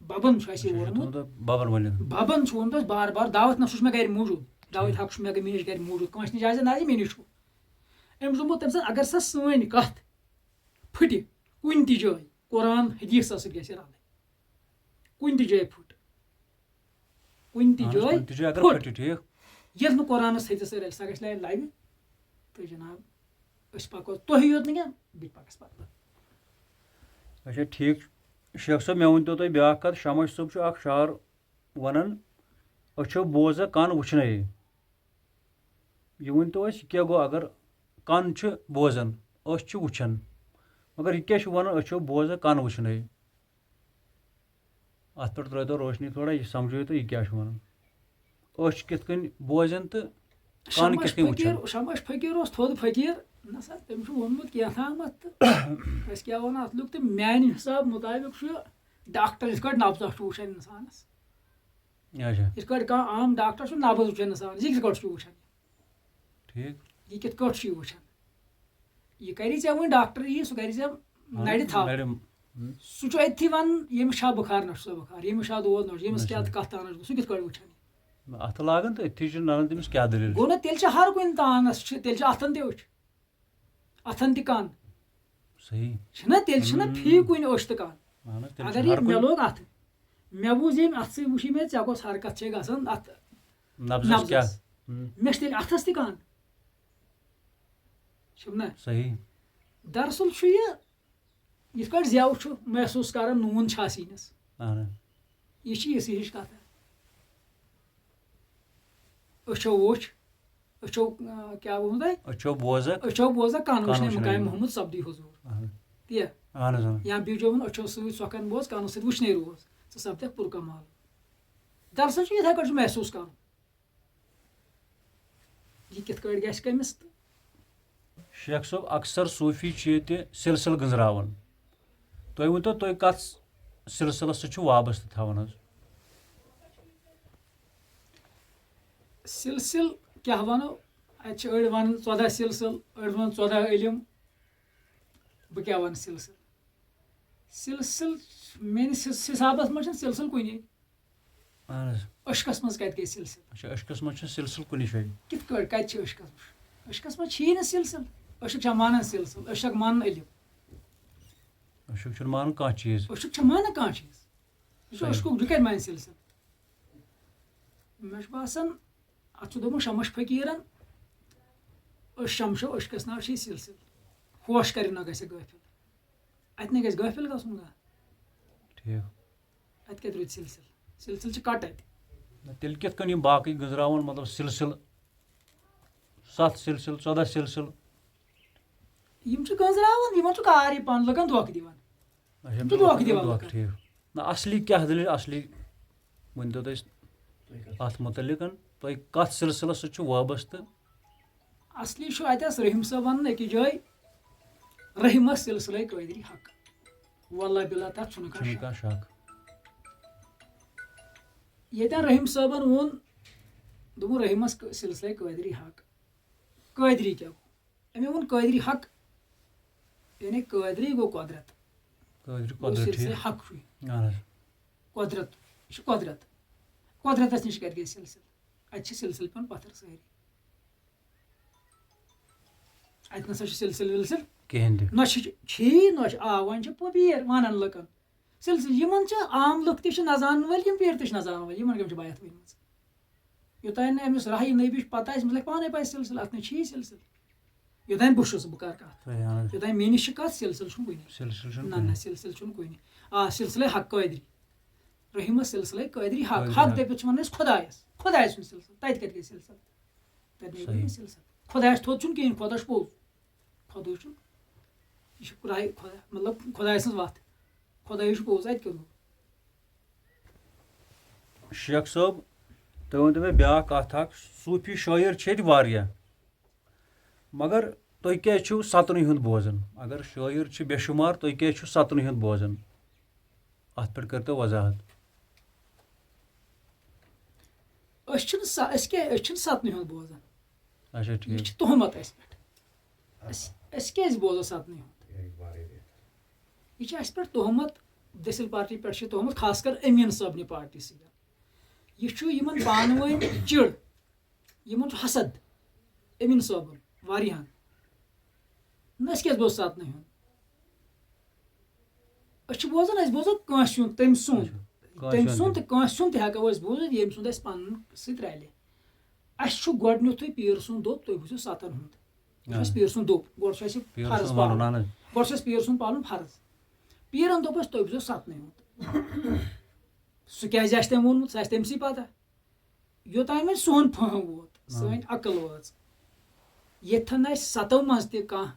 بَبَن چھُ اَسہِ یہِ اچھا، ووٚنمُت۔ تُہُنٛد بَبَن ؤنِتھ۔ بَبَن چھُ ووٚنمُت اَسہِ بار بار، دعوت نہ چھُس مےٚ گَرِ موٗجوٗد، دعوت حق چھُ مےٚ گَرِ، مےٚ نِش گَرِ موٗجوٗد، کٲنٛسہِ نِش آسہِ نہ آسہِ، مےٚ نِش چھُ۔ أمۍ چھُ ووٚنمُت تٔمۍ سٕنٛز، اگر سۄ سٲنۍ کَتھ پھٕٹہِ کُنہِ تہِ جایہِ، قرآن حدیثس سۭتۍ گژھِ رلٕنۍ۔ کُنہِ تہِ جایہِ پھُٹ۔ کُنہِ تہِ اہن حظ، جایہِ کُنہِ تہِ جایہِ اگر پھُٹ۔ پھٕٹہِ، ٹھیٖک۔ ییٚلہِ نہٕ قرآنس حدیثس سۭتۍ رلہِ، سۄ گژھِ لبہِ لبہِ۔ تہٕ جناب، أسۍ پَکو تۄہہِ یوت نہٕ کینٛہہ، بہٕ تہِ پَکَس پَتہٕ۔ اچھا، ٹھیٖک چھُ۔ شیخ صٲب، مےٚ ؤنۍ تو تُہۍ بیٛاکھ کَتھ۔ شمس صٲب چھُ اکھ شعر وَنان، "أچھو بوزہ کَن وٕچھنَے۔" یہِ ؤنۍ تو اَسہِ، یہِ کیٛاہ گوٚو؟ اگر کَن چھُ بوزان، أچھ چھِ وٕچھان، مگر یہِ کیٛاہ چھُ وَنان، "أچھو بوزہ کَن وٕچھنَے"؟ اَتھ پٮ۪ٹھ ترٛٲوۍ تو روشنی تھوڑا، یہِ سَمجھٲیِو تُہۍ، یہِ کیٛاہ چھُ وَنان۔ أچھ کِتھ کٔنۍ بوزن تہٕ کَن شمس کِتھ کٔنۍ وٕچھن؟ فقیٖر، شمس فقیٖر اوس تھوٚد فقیٖر۔ نہ سا، تٔمۍ چھُ ووٚنمُت کینٛہہ تامَتھ تہٕ أسۍ کیٛاہ وَنو اَتھ لُکھ؟ تہٕ میٛانہِ حِساب مُطابِق چھُ ڈاکٹر یِتھ کٲٹھۍ نبضہ چھُ وٕچھان اِنسانَس، اچھا۔ یِتھ کٲٹھۍ کانٛہہ عام ڈاکٹر چھُ نبض وٕچھان اِنسانَس، یہِ کِتھ کٲٹھۍ چھُ وٕچھان؟ ٹھیٖک۔ یہِ کِتھ کٲٹھۍ چھُ یہِ وٕچھان؟ یہِ کَرِ ژےٚ وۄنۍ ڈاکٹر یی، سُہ کَرِ ژےٚ نَرِ تھَپھ۔ نَرِ، ہُم۔ سُہ چھُ أتھی وَنان، ییٚمِس چھا بُخار، نہ چھُ سا بُخار، ییٚمِس چھا دود، نہ چھُ، ییٚمِس نہ کیٛاہ چھُ۔ کَتھ تانَس گوٚو، سُہ کِتھ کٲٹھۍ وٕچھان؟ اَتھٕ لاگان تہٕ أتھی چھُ نَنان تٔمِس کیٛاہ دٔلیٖل چھِ۔ گوٚو نہ، تیٚلہِ چھِ ہر کُنہِ تانَس چھِ، تیٚلہِ چھِ اَتھَن تہِ أچھ۔ اَتھَن تہِ کَن۔ صحیح۔ چھِنہ، تیٚلہِ چھِنہ ہُم۔ فی کُنہِ أچھ تہٕ کَن۔ اَہَن حظ، تیٚلہِ اگر چھِ یہِ ہر مےٚ کُنہِ لوگ اَتھٕ، مےٚ بوٗز ییٚمہِ اَتھٕ سۭتۍ وٕچھِ مےٚ، ژےٚ کۄس حرکت چھے گژھان اَتھ نبضَس نبضَس۔ کیٛاہ؟ ہُم۔ مےٚ چھِ تیٚلہِ اَتھَس تہِ کَن۔ چھُم نہ؟ صحیح۔ دراصل چھُ یہِ یِتھ پٲٹھۍ زٮ۪و چھُ محسوٗس کران نوٗن چھا سِنِس۔ اہن۔ یہِ چھِ یِژھٕے ہِش کَتھا۔ أچھو وُچھ، أچھو، آ، کیٛاہ ووٚنوُ تۄہہِ؟ أچھو بوزَکھ، أچھو بوزَکھ، کَن کَن وٕچھنے وٕچھنے مقام نوٗن۔ محمد سبدی حضوٗر۔ اہن۔ تہِ۔ اہن حظ، اہن۔ یا بیٚیہِ چھُ ووٚنمُت، أچھو سۭتۍ سۄکھن بوز، کَنو سۭتۍ وٕچھنے روز، ژٕ سَپدَکھ پُرکمال۔ دراصل چھُ یِتھَے کٲٹھۍ چھُ محسوٗس کَرُن۔ یہِ کِتھ کٲٹھۍ گژھِ کٔمِس تہٕ؟ شیخ صٲب، اکثر صوٗفی چھِ ییٚتہِ سلسلہٕ گٔنٛزراوان۔ تُہۍ ؤنۍتو، تُہۍ کَتھ سلسلس سۭتۍ چھِو وابستہٕ تھاوان حظ؟ سلسلہٕ کیٛاہ وَنو؟ اَتہِ چھِ أڑۍ وَنان ژۄداہ سلسلہٕ، أڑۍ وَنان ژۄداہ علم۔ بہٕ کیٛاہ وَنہٕ سلسلہٕ؟ سلسلہٕ میٛٲنِس حِس-، حِسابَس منٛز چھِنہٕ سلسلہٕ کُنی۔ اہن حظ۔ عشقس منٛز کتہِ گٔے سلسلہٕ؟ اچھا، عشقس منٛز چھُنہٕ سلسلہٕ کُنہِ جایہِ۔ کِتھ کٲٹھۍ، کتہِ چھِ عشقس منٛز؟ عشقس منٛز چھِی نہٕ سلسلہٕ۔ عشق چھا مانان سلسلہٕ؟ عشق مانان علم؟ عشق چھُنہٕ مانان کانٛہہ چیٖز۔ عشق چھا مانان کانٛہہ چیٖز؟ یہِ چھُ صحیح۔ عشقُک، یہِ کتہِ مانہِ سلسلہٕ؟ مےٚ چھُ باسان، اتھ چھُ دوٚپمُت شمش فقیٖرن، أسۍ شمشو عشقس ناو چھِ سلسلہٕ۔ ہوش کرِ نہ گژھِ غٲفِل۔ اتہِ نہ گژھِ غٲفِل گژھُن کانٛہہ۔ ٹھیٖک۔ اتہِ کتہِ روٗدۍ سلسلہٕ؟ سلسلہٕ چھِ کٹ اتہِ۔ نہ، تیٚلہِ کِتھ کٔنۍ یِم باقٕے گٔنٛزراوَن، مطلب، سلسلہٕ، ستھ سلسلہٕ، ژۄداہ سلسلہٕ؟ یِم چھِ گٔنٛزراوان، یِمن چھُ کار یہِ پانہٕ لُکن دھوکہٕ دِوان۔ اچھا، یِم چھِ دھوکہٕ دِوان دھوکہٕ، لُکن۔ ٹھیٖک۔ نہ، اصلی کیٛاہ دٔلیٖل، اصلی ؤنۍ تو تُہۍ اتھ مُتعلِق، تُہۍ کتھ سلسلس سۭتۍ چھِو وابستہٕ؟ اصلی چھُ اتٮ۪س رحیم صٲب ونان أکِس جایہِ، رحیمس سلسلے قٲدری حق۔ واللہ باللہ تتھ چھُنہٕ کانٛہہ چھُنہٕ شک۔ کانٛہہ شک۔ ییٚتٮ۪ن رحیم صٲبن ووٚن، دوٚپُن، رحیمس ق-، سلسلے قٲدری حق۔ قٲدری کیٛاہ گوٚو؟ أمۍ ووٚن قٲدری حق، یعنی قٲدری گوٚو قۄدرت۔ قٲدری گوٚو قۄدرت، سلسلے ٹھیٖک۔ حق چھُ یہِ۔ اہن حظ۔ قۄدرت، یہِ چھُ قۄدرت۔ قۄدرتس نِش کتہِ گٔے سلسلہٕ؟ اتہِ چھِ سلسلہٕ پٮ۪وان پتھر سٲری۔ اتہِ نسا چھُ سلسلہٕ ولسلہٕ کِہیٖنۍ تہِ۔ نہ چھِ، چھی، نہ چھِ، آ، وۄنۍ چھِ پو-، پیٖر ونان لُکن۔ سلسلہٕ، یِمن چھِ عام لُکھ تہِ چھِ نہ زانن وٲلۍ، یِم پیٖر تہِ چھِ نہ زانن وٲلۍ، یِمن کٔمۍ چھِ بیعت ؤنمٕژ؟ یوٚتانۍ نہٕ أمِس راہی نبی چھُ پتہ آسہِ، أمِس لگہِ پانے پاے سلسلہٕ، اتھ نہ چھی سلسلہٕ۔ یوٚتانۍ بہٕ چھُس، بہٕ کر کتھ۔ صحیح، اہن حظ۔ یوٚتانۍ مےٚ نِش چھِ کتھ، سلسلہٕ چھُنہٕ کُنہِ۔ سلسلہٕ چھُنہٕ نہ، کُنہِ۔ نہ، سلسلہٕ چھُنہٕ کُنہِ۔ آ، سلسلے حق قٲدری۔ رحیمس سلسلے قٲدری حق۔ قٲدری حق حق۔ دٔپِتھ چھِ ونان أسۍ خۄدایس۔ خۄداے سُنٛد سلسلہٕ۔ تتہِ کتہِ گٔے سلسلہٕ؟ تتہِ نَے گوٚو صحیح۔ نہٕ سلسلہٕ۔ خۄدایَس تھوٚد چھُنہٕ کِہیٖنۍ، خۄدا چھُ پوٚز۔ خۄدٕے چھُ، یہِ چھُ خۄداے، خۄدا، مطلب، خۄداے سٕنٛز وَتھ۔ خۄداے چھُ پوٚز، اَتہِ کیٛاہ گوٚو؟ شیخ صٲب، تُہۍ ؤنۍتو مےٚ بیٛاکھ کَتھ اَکھ، صوٗفی شٲعر چھِ ییٚتہِ واریاہ، مگر تُہۍ کیٛازِ چھِو سَتنٕے ہُنٛد بوزان؟ اگر شٲعر چھِ بے شُمار، تُہۍ کیٛازِ چھِو سَتنٕے ہُنٛد بوزان؟ اَتھ پٮ۪ٹھ کٔرۍتو وضاحت۔ أسۍ چھِنہٕ سا-، أسۍ کیٛاہ، أسۍ چھِنہٕ سَتنٕے ہُنٛد بوزان۔ اچھا، یہِ ٹھیٖک۔ چھِ تُہمت اَسہِ پٮ۪ٹھ۔ أسۍ، أسۍ کیٛازِ بوزو سَتنٕے ہُنٛد؟ یہِ چھِ اَسہِ پٮ۪ٹھ تُہمت، دٔسِل پارٹی پٮ۪ٹھ چھِ تُہمت، خاص کر أمیٖن صٲبنہِ پارٹی سۭتۍ۔ یہِ چھُ یِمن پانہٕ ؤنۍ چِڑ، یِمن چھُ حسد أمیٖن صٲبُن واریاہن۔ نہ، أسۍ کیٛازِ بوزو سَتنٕے ہُنٛد؟ أسۍ چھِ بوزان، أسۍ بوزو کٲنٛسہِ ہُنٛد، تٔمۍ سُنٛد۔ اچھا، کٲنٛسہِ تٔمۍ ہُنٛد سُنٛد تہِ۔ تہٕ کٲنٛسہِ ہُنٛد تہِ ہٮ۪کو أسۍ بوٗزِتھ، ییٚمۍ سُنٛد اَسہِ پَنُن سۭتۍ رَلہِ۔ اَسہِ چھُ گۄڈٕنیُتھُے پیٖر سُنٛد دۄد، تُہۍ بوٗزِو سَتَن ہُنٛد۔ یہِ چھُ اَسہِ پیٖر سُنٛد دوٚپ، گۄڈٕ چھُ اَسہِ یہِ فرض پَلُن، پَلُن۔ اَہَن حظ۔ گۄڈٕ چھُ اَسہِ پیٖر سُنٛد پَلُن فرض۔ پیٖرَن دوٚپ اَسہِ، "تُہۍ بوٗزِو سَتنٕے ہُنٛد۔" سُہ کیٛازِ آسہِ تٔمۍ ووٚنمُت، سُہ آسہِ تٔمۍ سٕے پَتہ۔ یوٚتام وۄنۍ سون فہم ووت، اہن۔ سٲنۍ عقل وٲژ، ییٚتھٮ۪ن اَسہِ سَتو منٛز تہِ کانٛہہ،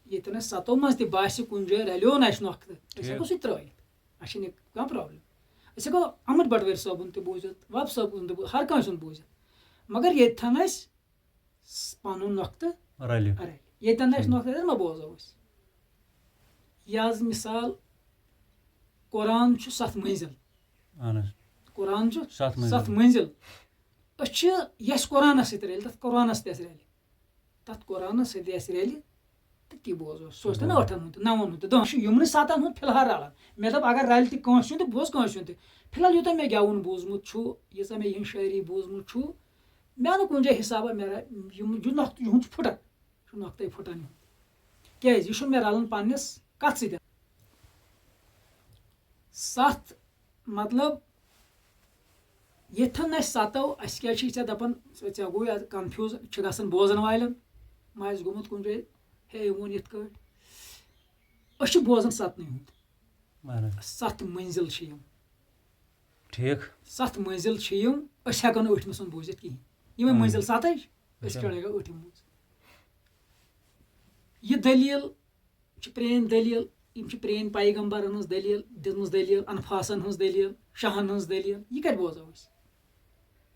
ییٚتھٮ۪ن اَسہِ سَتو منٛز تہِ باسہِ کُنہِ جایہِ رَلیو نہٕ اَسہِ نۄقطہٕ، أسۍ ٹھیٖک۔ ہٮ۪کو سُہ تہِ ترٛٲوِتھ۔ اَسہِ چھِنہٕ کانٛہہ پرابلم۔ أسۍ ہٮ۪کو احمد بٹوٲرۍ صٲبُن تہِ بوٗزِتھ، وَب صٲبُن تہِ بوٗزِتھ، ہر کٲنٛسہِ ہُنٛد بوٗزِتھ۔ مگر ییٚتھٮ۪ن اَسہِ س-، پَنُن نۄقطہٕ رَلہِ۔ رَلہِ۔ ییٚتٮ۪ن اَسہِ صحیح۔ نۄقطہٕ رَلہِ، ما بوزو أسۍ۔ یہِ حظ مِثال، قرآن چھُ سَتھ مٔنزِل۔ اہن حظ۔ قرآن چھُ سَتھ مٔنزِل۔ سَتھ مٔنزِل۔ أسۍ چھِ یَس قرآنَس سۭتۍ رَلہِ، تَتھ قرآنَس سۭتۍ اَسہِ رَلہِ۔ تَتھ قرآنَس سۭتۍ اَسہِ رَلہِ، تہٕ تی بوزو۔ سُہ اوس تہِ نہ بوزو۔ ٲٹھَن ہُنٛد تہٕ نَوَن ہُنٛد تہٕ دَہَن چھُ یِمنٕے سَتَن ہُنٛد فی الحال رَلان۔ مےٚ دوٚپ، اگر رَلہِ تہِ کٲنٛسہِ ہُنٛد تہٕ بوز کٲنٛسہِ ہُنٛد تہِ۔ فی الحال یوٗتاہ مےٚ گٮ۪وُن بوٗزمُت چھُ، ییٖژاہ مےٚ یِہِنٛز شٲعری بوٗزمُت چھُ، مےٚ آو نہٕ کُنہِ جایہِ حِسابہ، مےٚ رَ-، یِم، یہِ نۄقطہٕ یِہُنٛد چھُ پھُٹان۔ چھُ نۄقطَے پھُٹان یِہُنٛد۔ کیٛازِ؟ یہِ چھُنہٕ مےٚ رَلان پنٛنِس کَتھ سۭتۍ۔ سَتھ، مطلب، ییٚتھٮ۪ن اَسہِ سَتو، اَسہِ کیٛازِ چھِ ژےٚ دَپان، ژےٚ گوٚو یَتھ confuse چھِ گژھان بوزَن والٮ۪ن، ما آسہِ گوٚمُت کُنہِ جایہِ، ہے، أمۍ ووٚن یِتھ کٲٹھۍ۔ أسۍ چھِ بوزان سَتنٕے ہُنٛد۔ اہن حظ۔ سَتھ مٔنزِل چھِ یِم۔ ٹھیٖک۔ سَتھ مٔنزِل چھِ یِم، أسۍ ہٮ۪کو نہٕ ٲٹھمہِ سُنٛد بوٗزِتھ کِہیٖنۍ۔ یِمَے اہن۔ مٔنزِل سَتَے، أسۍ اچھا۔ کیٛاہ ہٮ۪کو ٲٹھِم بوٗزِتھ؟ یہِ دٔلیٖل چھِ پرٛٲنۍ دٔلیٖل، یِم چھِ پرٛٲنۍ پیغمبرَن ہٕنٛز دٔلیٖل، دِژمٕژ دٔلیٖل، انفاسَن ہٕنٛز دٔلیٖل، شاہَن ہٕنٛز دٔلیٖل۔ یہِ کَتہِ بوزو أسۍ؟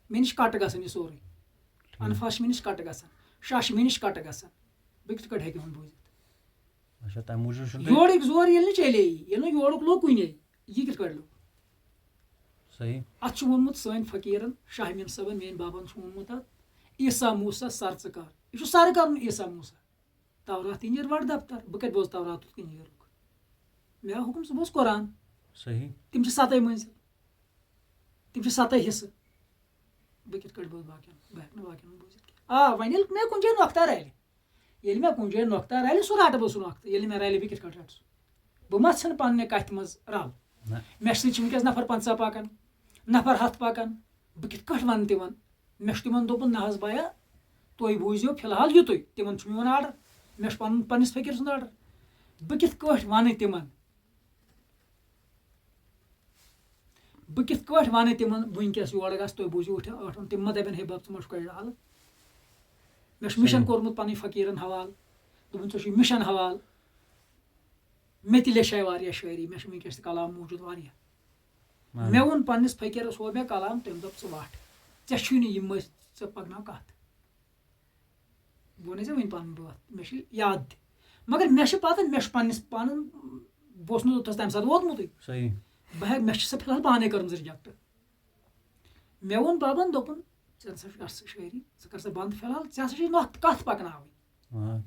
مےٚ نِش کَٹ گژھان یہِ سورُے۔ ٹھیٖک۔ انفاس چھِ مےٚ نِش کَٹ گژھان، شاہ چھِ مےٚ نِش کَٹ گژھان۔ بہٕ کِتھ کٲٹھۍ ہٮ۪کہٕ یِہُنٛد بوٗزِتھ؟ اچھا، تَمہِ موٗجوٗب چھُنہٕ تۄہہِ یورٕکۍ زور ییٚلہِ نہٕ چلے یی، ییٚلہِ نہٕ یورُک لوٚگ کُنے، یہِ کِتھ کٲٹھۍ لوٚگ؟ صحیح۔ اَتھ چھُ ووٚنمُت سٲنۍ فقیٖرَن، شاہ امیٖن صٲبَن، میٛٲنۍ بابَن چھُ ووٚنمُت اَتھ، "عیسیٰ موسیٰ سر ژٕ کر۔" یہِ چھُ سر کَرُن عیسیٰ موسیٰ۔ تورات تہِ نیرِ وَٹھ دفتر، بہٕ کَتہِ بوزٕ توراتُک تہِ نیرُکھ؟ مےٚ آو حُکُم، ژٕ بوز قرآن۔ صحیح۔ تِم چھِ سَتَے مٔنزِل، تِم چھِ سَتَے حصہٕ۔ بہٕ کِتھ کٲٹھۍ بوزٕ باقیَن؟ بہٕ ہٮ۪کہٕ نہٕ باقیَن ہُنٛد بوٗزِتھ کینٛہہ۔ آ، وۄنۍ ییٚلہِ مےٚ کُنہِ جایہِ نۄقطہ رَلہِ، ییٚلہِ مےٚ کُنہِ جایہِ نۄقطہ رَلہِ، سُہ رَٹہٕ بہٕ سُہ نۄقطہٕ۔ ییٚلہِ مےٚ رَلہِ، بہٕ کِتھ کٲٹھۍ رَٹہٕ سُہ؟ بہٕ ما ژھٕنہٕ پنٛنہِ کَتھِ منٛز رَل؟ نہ۔ مےٚ سۭتۍ چھِ وٕنکیٚس نفر پنٛژاہ پَکان، نفر ہَتھ پَکان۔ بہٕ کِتھ کٲٹھۍ وَنہٕ تِمَن؟ مےٚ چھُ تِمَن دوٚپمُت، "نہ حظ بایا، تُہۍ بوٗزِو فی الحال یُتُے۔" تِمَن چھُ میون آرڈر، مےٚ چھُ پَنُن پنٛنِس فقیٖر سُنٛد آرڈر۔ بہٕ کِتھ کٲٹھۍ وَنہٕ تِمَن؟ بہٕ کِتھ کٲٹھۍ وَنہٕ تِمَن وٕنکیٚس یورٕ گژھ، تُہۍ بوٗزِو اُٹھِو ٲٹھَن؟ تِم ما دَپَن، "ہے بَب، ژٕ ما چھُکھ اَڑِ آلہٕ؟" مےٚ چھُ مِشَن صحیح۔ کوٚرمُت پَنٕنۍ فقیٖرَن حوالہٕ، دوٚپُن، "ژےٚ چھُے مِشَن حوالہٕ، مےٚ تہِ لیٚچھے واریاہ شٲعری، مےٚ چھُ وٕنکیٚس تہِ کلام موٗجوٗد واریاہ۔" اہن۔ مےٚ ووٚن پنٛنِس فقیٖرَس، ہوو مےٚ کلام، تٔمۍ دوٚپ، "ژٕ وَٹھ، ژےٚ چھُے نہٕ یِم ٲسۍ، ژٕ پَکناو کَتھ۔" بہٕ وَنے ژےٚ وٕنۍ پَنٕنۍ بٲتھ، مےٚ چھِ یاد تہِ۔ مگر مےٚ چھِ پَتہ، مےٚ چھُ پنٛنِس پَنُن، بہٕ اوسُس نہٕ توٚتَس تَمہِ ساتہٕ ووتمُتٕے۔ صحیح۔ بہٕ ہٮ۪کہٕ، مےٚ چھِ سۄ فِلحال پانَے کٔرمٕژ reject۔ مےٚ ووٚن بابَن، دوٚپُن، "ژےٚ نہ سا چھُ اَصٕل شٲعری، ژٕ کر سا بنٛد فِلحال، ژےٚ ہسا چھُے نۄقطہٕ کَتھ پَکناوٕنۍ۔ آ،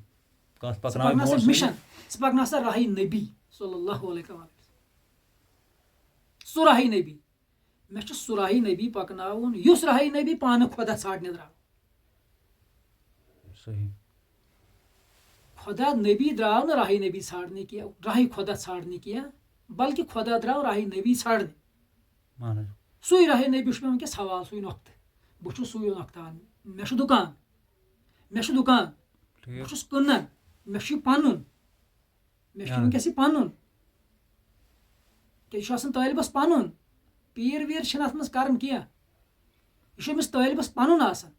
کَتھ ژٕ پَکناوٕنۍ پَکناو سا برونٛٹھ mission، سۭتۍ۔ ژٕ پَکناو سا راہی نبی صلی اللہ علیہ وسلم۔ سُہ راہی نبی، مےٚ چھُ سُہ راہی نبی پَکناوُن، یُس راہی نبی پانہٕ خۄدا ژھانٛڈنہِ درٛاو۔" صحیح۔ خۄدا نبی درٛاو نہٕ راہی نبی ژھانٛڈنہِ کینٛہہ، راہی خۄدا ژھانٛڈنہِ کینٛہہ، بلکہِ خۄدا درٛاو راہی نبی ژھانٛڈنہِ۔ اہن حظ۔ سُے راہی نبی چھُ مےٚ وٕنکیٚس حوالہٕ، سُے نۄقطہٕ۔ بہٕ چھُس سُے نۄقطہٕ اَنان۔ مےٚ چھُ دُکان، مےٚ چھُ دُکان، ٹھیٖک۔ بہٕ چھُس کٕنان، مےٚ چھُ یہِ پَنُن، مےٚ چھُ آ۔ وٕنکیٚس یہِ پَنُن۔ کیٛازِ یہِ چھُ آسان طٲلبَس پَنُن، پیٖر ویٖر چھِنہٕ اَتھ منٛز کَران کینٛہہ، یہِ چھُ أمِس طٲلبَس پَنُن آسان۔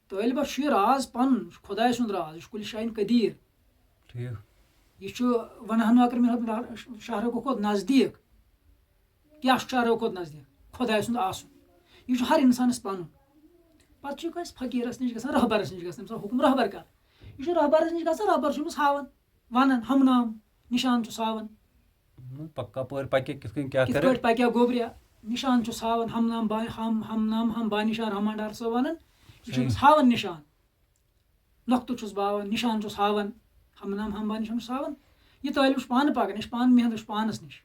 طٲلبَس چھُ یہِ راز پَنُن، یہِ چھُ خۄداے سُنٛد راز، یہِ چھُ کُلہِ شاین قدیٖر۔ ٹھیٖک۔ یہِ چھُ وَنہٕ ہن اکرم شہرو کھۄتہٕ نزدیٖک۔ کیٛاہ چھُ شہرو کھۄتہٕ نزدیٖک؟ خۄداے سُنٛد آسُن۔ یہِ چھُ ہر اِنسانَس پَنُن۔ پَتہٕ چھُ کٲنٛسہِ فقیٖرَس نِش گژھان، رہبَرَس نِش گژھان، تٔمِس ووٚن، "حُکُم رہبر کر۔" یہِ چھُ رہبَرَس نِش گژھان، رہبر چھُ أمِس ہاوان، وَنان، ہمنام، نِشان چھُس ہاوان۔ ہُم، پَکھ کَپٲرۍ پَکہِ، کِتھ کٔنۍ کیٛاہ کِتھ کَرِ؟ کٲٹھۍ پَکہِ ہا گوٚبریا؟ نِشان چھُس ہاوان، ہمنام با-، ہم-، ہمنام ہم بانِشان رحمان ڈار صٲب وَنان۔ یہِ چھُ صحیح۔ أمِس ہاوان نِشان۔ نۄقطہٕ چھُس بہٕ ہاوان، نِشان چھُس ہاوان، ہمنام ہم بانِشان چھُس ہاوان۔ یہِ طٲلب چھُ پانہٕ پَکان، یہِ چھُ پانہٕ محنت، یہِ چھُ پانَس نِش۔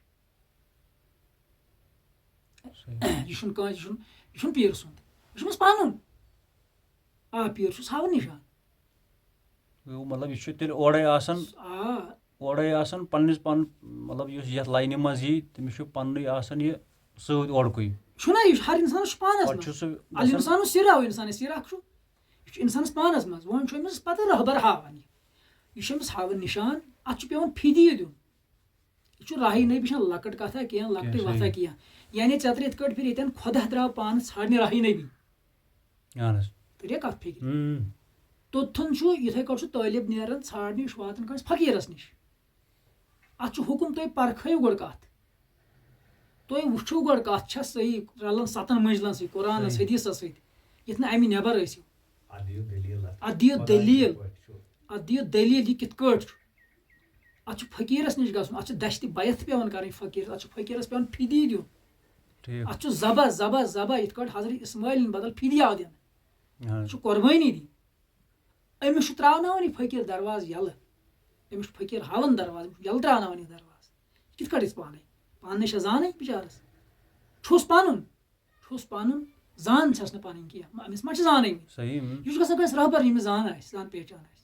صحیح۔ یہِ چھُنہٕ کٲنٛسہِ، یہِ چھُنہٕ، یہِ چھُنہٕ پیٖرٕ سُنٛد۔ یہِ چھُ أمِس پَنُن۔ آ، پیٖر چھُس ہاوان نِشان۔ گوٚو مطلب، یہِ چھُ تیٚلہِ اورَے آسان، آ۔ اورَے آسان پنٛنِس پَن-، مطلب، یُس یَتھ لاینہِ منٛز یی، تٔمِس چھُ پَننُے آسان یہِ سۭتۍ اورکُے۔ چھُنہ، یہِ چھُ ہر اِنسانَس چھُ پانَس پَتہٕ منٛز۔ چھُ سُہ گژھان الِاِنسانُ سِرا، اِنسان سِرا چھُ۔ یہِ چھُ اِنسانَس پانَس منٛز۔ وۄنۍ چھُ أمِس پَتہٕ رہبر ہاوان یہِ۔ یہِ چھُ أمِس ہاوان نِشان، اَتھ چھُ پٮ۪وان فِدیہِ دیُن۔ یہِ چھُ راہٕے نبی چھَنہٕ لۄکٕٹ کَتھا کینٛہہ، لۄکٹٕے کینٛہہ، وَتھا صحیح۔ کینٛہہ۔ یعنی ژےٚ ترٛٲے یِتھ کٲٹھۍ پھِرِ ییٚتٮ۪ن خۄدا درٛاو پانہٕ ژھانٛڈنہِ راہٕے نبی۔ اَہَن حظ۔ تٔریٖکھ کَتھ فِکرِ۔ ہُم۔ توٚتتھُن چھُ یِتھَے کٲٹھۍ چھُ طٲلب نیران ژھانٛڈنہِ، یہِ چھُ واتان کٲنٛسہِ فقیٖرَس نِش۔ اَتھ چھُ حُکُم، تُہۍ پَرکھٲیِو گۄڈٕ کَتھ۔ تُہۍ وٕچھِو گۄڈٕ کَتھ چھا صحیح، رَلان سَتَن مٔنٛزلَن سۭتۍ، قرآنَس، صحیح۔ حدیٖثَس سۭتۍ، یِتھ نہٕ اَمہِ نٮ۪بَر ٲسِو۔ اَتھ دِیِو دٔلیٖل اَتھ۔ اَتھ دِیِو خۄداے دٔلیٖل۔ کِتھ پٲٹھۍ چھُ؟ اَتھ دِیِو دٔلیٖل، یہِ کِتھ کٲٹھۍ چھُ؟ اَتھ چھُ فقیٖرَس نِش گژھُن، اَتھ چھِ دَشتِ بیعت پٮ۪وان کَرٕنۍ فقیٖرَس، اَتھ چھُ فقیٖرَس پٮ۪وان فِدیہِ دیُن۔ ٹھیٖک۔ اَتھ چھُ ذبح، ذبح، ذبح، یِتھ کٲٹھۍ حضرت اِسماعیلَن بدل فِدیہِ آو دِنہٕ۔ اَہَن حظ۔ یہِ چھُ قۄربٲنی دِنۍ۔ أمِس چھُ ترٛاوناوان یہِ فقیٖر دروازٕ یَلہٕ۔ أمِس چھُ فقیٖر ہاوان دروازٕ، أمِس چھُ یَلہٕ ترٛاوناوان یہِ دروازٕ۔ یہِ کِتھ کٲٹھۍ أسۍ پانَے؟ پانَے چھا زانٕے بِچارَس؟ چھُس پَنُن، چھُس پَنُن، زان چھَس نہٕ پَنٕنۍ کینٛہہ۔ مہ-، أمِس ما چھِ زانٕے؟ صحیح۔ یہِ چھُ گژھان کٲنٛسہِ رہبر، ییٚمِس زان آسہِ، زان پہچان آسہِ۔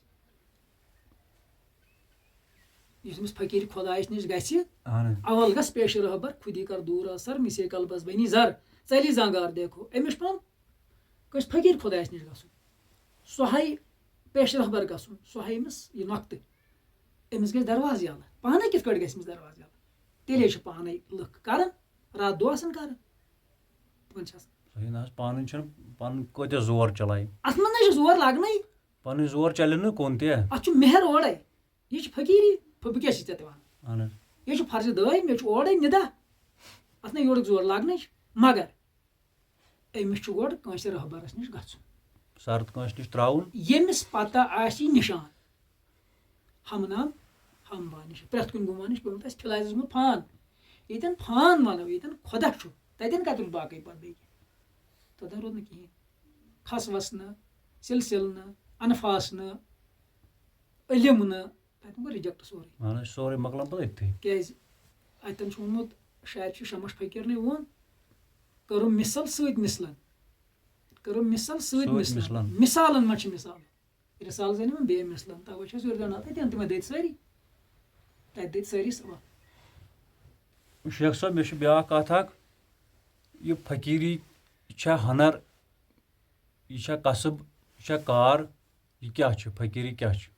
یُس أمِس فقیٖر خۄدایَس نِش گژھِ، اَہَن حظ۔ اول گژھ پیش رہبر، خودی کر دور اثر، مسے قلبس بنی زر، ژَلی زنگار دیکھو۔ أمِس چھُ پٮ۪وان کٲنٛسہِ فقیٖر خۄدایَس نِش گژھُن۔ سُہ ہاوِ پیش رہبر گژھُن، سُہ ہاوِ أمِس یہِ نۄقطہٕ۔ أمِس گژھِ دروازٕ یَلہٕ۔ پانَے کِتھ کٲٹھۍ گژھِ أمِس دروازٕ یَلہٕ؟ تیٚلے چھِ پانَے لُکھ کران، راتھ دۄہ آسان کران۔ تِمن چھِ آسان۔ صحیح نہ حظ، پانہٕ چھِنہٕ، پانہٕ کۭتیٛاہ زور چلایہِ؟ اَتھ منٛز نہ چھُ زور لگنٕے۔ پَنٕنۍ زور چلہِ نہٕ کُن تہِ۔ اَتھ چھُ مہر اورَے۔ یہِ چھُ فقیٖری، بہٕ کیٛاہ چھُس ژےٚ دِوان؟ اَہَن حظ۔ یہِ چھُ فرضِ دٲے، مےٚ چھُ اورَے نِدا۔ اَتھ نہ یورُک زور لگنٕچ، مگر أمِس چھُ گۄڈٕ کٲنٛسہِ رہبرس نِش گژھُن۔ سرد کٲنٛسہِ نِش ترٛاوُن۔ ییٚمِس پتہ آسہِ یہِ نِشان۔ ہم نام، ہم بانِش۔ پرٛٮ۪تھ کُنہِ گُمانِش پیوٚمُت اَسہِ فِلحال منٛز فان۔ ییٚتٮ۪ن فان وَنو، ییٚتٮ۪ن خۄدا چھُ، تَتٮ۪ن کَتٮ۪ن باقٕے پَتہٕ بیٚیہِ؟ تَتٮ۪ن روٗد نہٕ کِہیٖنۍ۔ کھس وَس نہٕ، سِلسِل نہٕ، اَنفاس نہٕ، علم نہٕ، تَتٮ۪ن گوٚو reject سورُے۔ اَہَن حظ، سورُے مۄکلان پَتہٕ أتھی۔ کیٛازِ؟ اَتٮ۪ن چھُ ووٚنمُت، شاید چھُ شمس فقیٖرنٕے ووٚن، کٔرٕم مثل سۭتۍ مثلن۔ کٔرٕم مثل سۭتۍ سۭتۍ مثلن۔ مثلن۔ مثالن منٛز چھِ مثال۔ رسالہٕ زٲنۍ یِمن بے مثلن۔ توے چھِ أسۍ یورٕ دِوان، تَتٮ۪ن تِمے دٔدۍ سٲری۔ تَتہِ دٔدۍ سٲری سبق۔ شیخ صٲب، مےٚ چھِ بیٛاکھ کَتھ اَکھ۔ یہِ فقیٖری چھا ہُنر؟ یہِ چھا کسب؟ یہِ چھا کار؟ یہِ کیٛاہ چھُ؟ فقیٖری کیٛاہ چھُ؟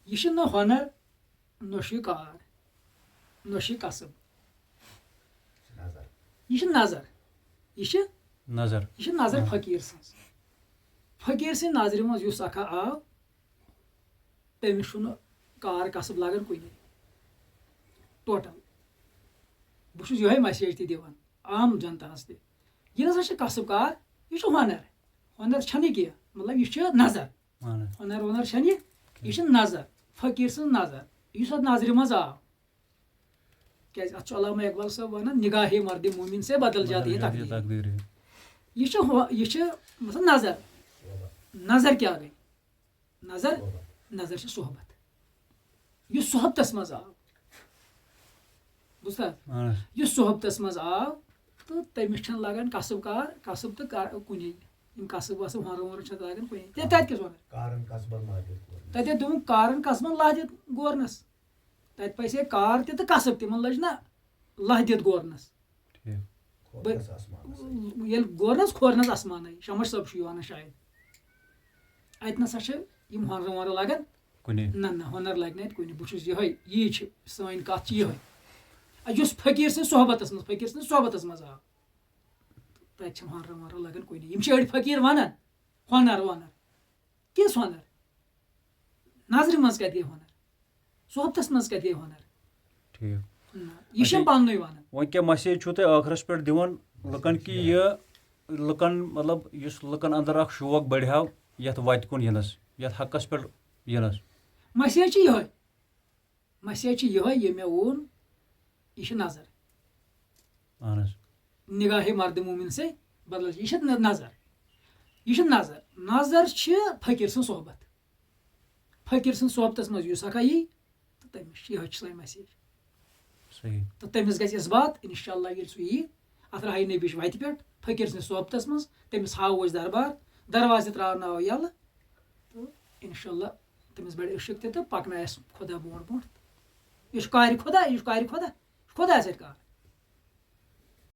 یہِ چھُ نہ ہُنر، نہ چھُ یہِ کار، نہ چھُ یہِ کسب۔ نظر۔ یہِ چھِ نظر۔ یہِ چھِ نظر۔ یہِ چھِ نظر آ۔ فقیٖر سٕنٛز۔ فقیٖر سٕنٛدِ نظرِ منٛز یُس اکھا آو، تٔمِس چھُنہٕ کار کسب لگان کُنہِ۔ Total۔ بہٕ چھُس یِہوٚے message تہِ دِوان عام جنتاہَس تہِ۔ یہِ نہ سا چھِ کسب کار، یہِ چھُ ہُنر۔ ہُنر چھَنہٕ یہِ کینٛہہ، مطلب، یہِ چھِ نظر۔ اَہَن حظ۔ ہُنر وُنر چھَنہٕ یہِ، یہِ چھِ نظر، فقیٖر سٕنٛز نظر، یُس اَتھ نظرِ منٛز آو۔ کیٛازِ اَتھ چھُ علامہ اقبال صٲب وَنان، "نگاہ مردِ مومن سے بدل جاتی ہے بدل جاتی ہے تقدیر۔" تقدیر۔ یہِ چھِ ہُہ-، یہِ چھِ، مطلب، نظر۔ نظر کیٛاہ گٔے؟ نظر، نظر چھِ صحبت۔ یُس صحبتس منٛز آو، بوٗزتھا؟ اَہَن حظ۔ یُس صحبتس منٛز آو، تہٕ تٔمِس چھَنہٕ لگان کسب کار، کسب تہٕ کا-، کُنی۔ یِم کسب وسب ہۄنٛرٕ وۄنٛرٕ چھَنہٕ لگان کُنی۔ تیٚلہِ تَتہِ کَس وَنان؟ کارن کسبن لٲگِتھ گورنس۔ تَتہِ دوٚپُن، کارن کسبن لٲگِتھ گورنس۔ تَتہِ پَزِ ہے کار تہِ تہٕ کسب تہِ، یِمن لٔج نہ لَہہ دِتھ گورنس۔ ٹھیٖک۔ کھورنس آسمانس سۭتۍ۔ ییٚلہِ گورنس کھورنس آسمانٕے، شمس صٲب چھُ یہِ وَنان شاید۔ اَتہِ نَسا چھِ یِم ہۄنٛرٕ وۄنٛرٕ لگان۔ کُنی۔ نہ، نہ، ہۄنٛر لگہِ نہٕ اَتہِ کُنی۔ بہٕ چھُس یِہوٚے، یی چھِ سٲنۍ کَتھ چھِ یِہوٚے۔ اَ، یُس فقیٖر سٕنٛدِ صحبتس منٛز، فقیٖر سٕنٛدِ صحبتس منٛز آو، تَتہِ چھِنہٕ ہۄنٛرٕ وۄنٛرٕ لگان کُنی۔ یِم چھِ أڑۍ فقیٖر وَنان، ہۄنَر وۄنَر۔ کِژھ ہۄنَر؟ نظرِ منٛز کَتہِ گٔے ہۄنَر؟ صحبتس منٛز کَتہِ گٔے ہۄنَر؟ ٹھیٖک۔ نہ، یہِ چھِ اچھا، پَننُے وَنان۔ وۄنۍ کیٛاہ message چھُو تُہۍ ٲخرس پٮ۪ٹھ دِوان لُکن کہِ یہِ، لُکن، مطلب، یُس لُکن اندر اکھ شوق بڑِ ہا یَتھ وَتہِ کُن یِنس، یَتھ حقس پٮ۪ٹھ یِنس؟ Message چھِ یِہوٚے۔ Message چھِ یِہوٚے، یہِ مےٚ ووٚن، یہِ چھِ نظر۔ اہن حظ۔ نگاہ مردِ مومن سے بدل، یہِ چھِ نہ-، نظر۔ یہِ چھِ نظر۔ نظر چھِ فقیٖر سٕنٛز صحبت۔ فقیٖر سٕنٛز صحبتس منٛز یُس اکھا یی، تہٕ تٔمِس چھِ، یِہوٚے چھِ سٲنۍ message۔ صحیح۔ تہٕ تٔمِس گژھِ اثبات، انشاءاللہ، ییٚلہِ سُہ یی، اتھ راہہِ نبیِچ وتہِ پٮ۪ٹھ، فقیٖر سٕنٛدِ صحبتس منٛز، تٔمِس ہاوو أسۍ دربار، دروازٕ تہِ تراوناوو یَلہٕ، تہٕ انشاءاللہ تٔمِس بڑِ عشق تہِ تہٕ پکنایس خۄدا برونٛٹھ برونٛٹھ۔ یہِ چھُ کارِ خۄدا، یہِ چھُ کارِ خۄدا، خۄدا سۭتۍ کار۔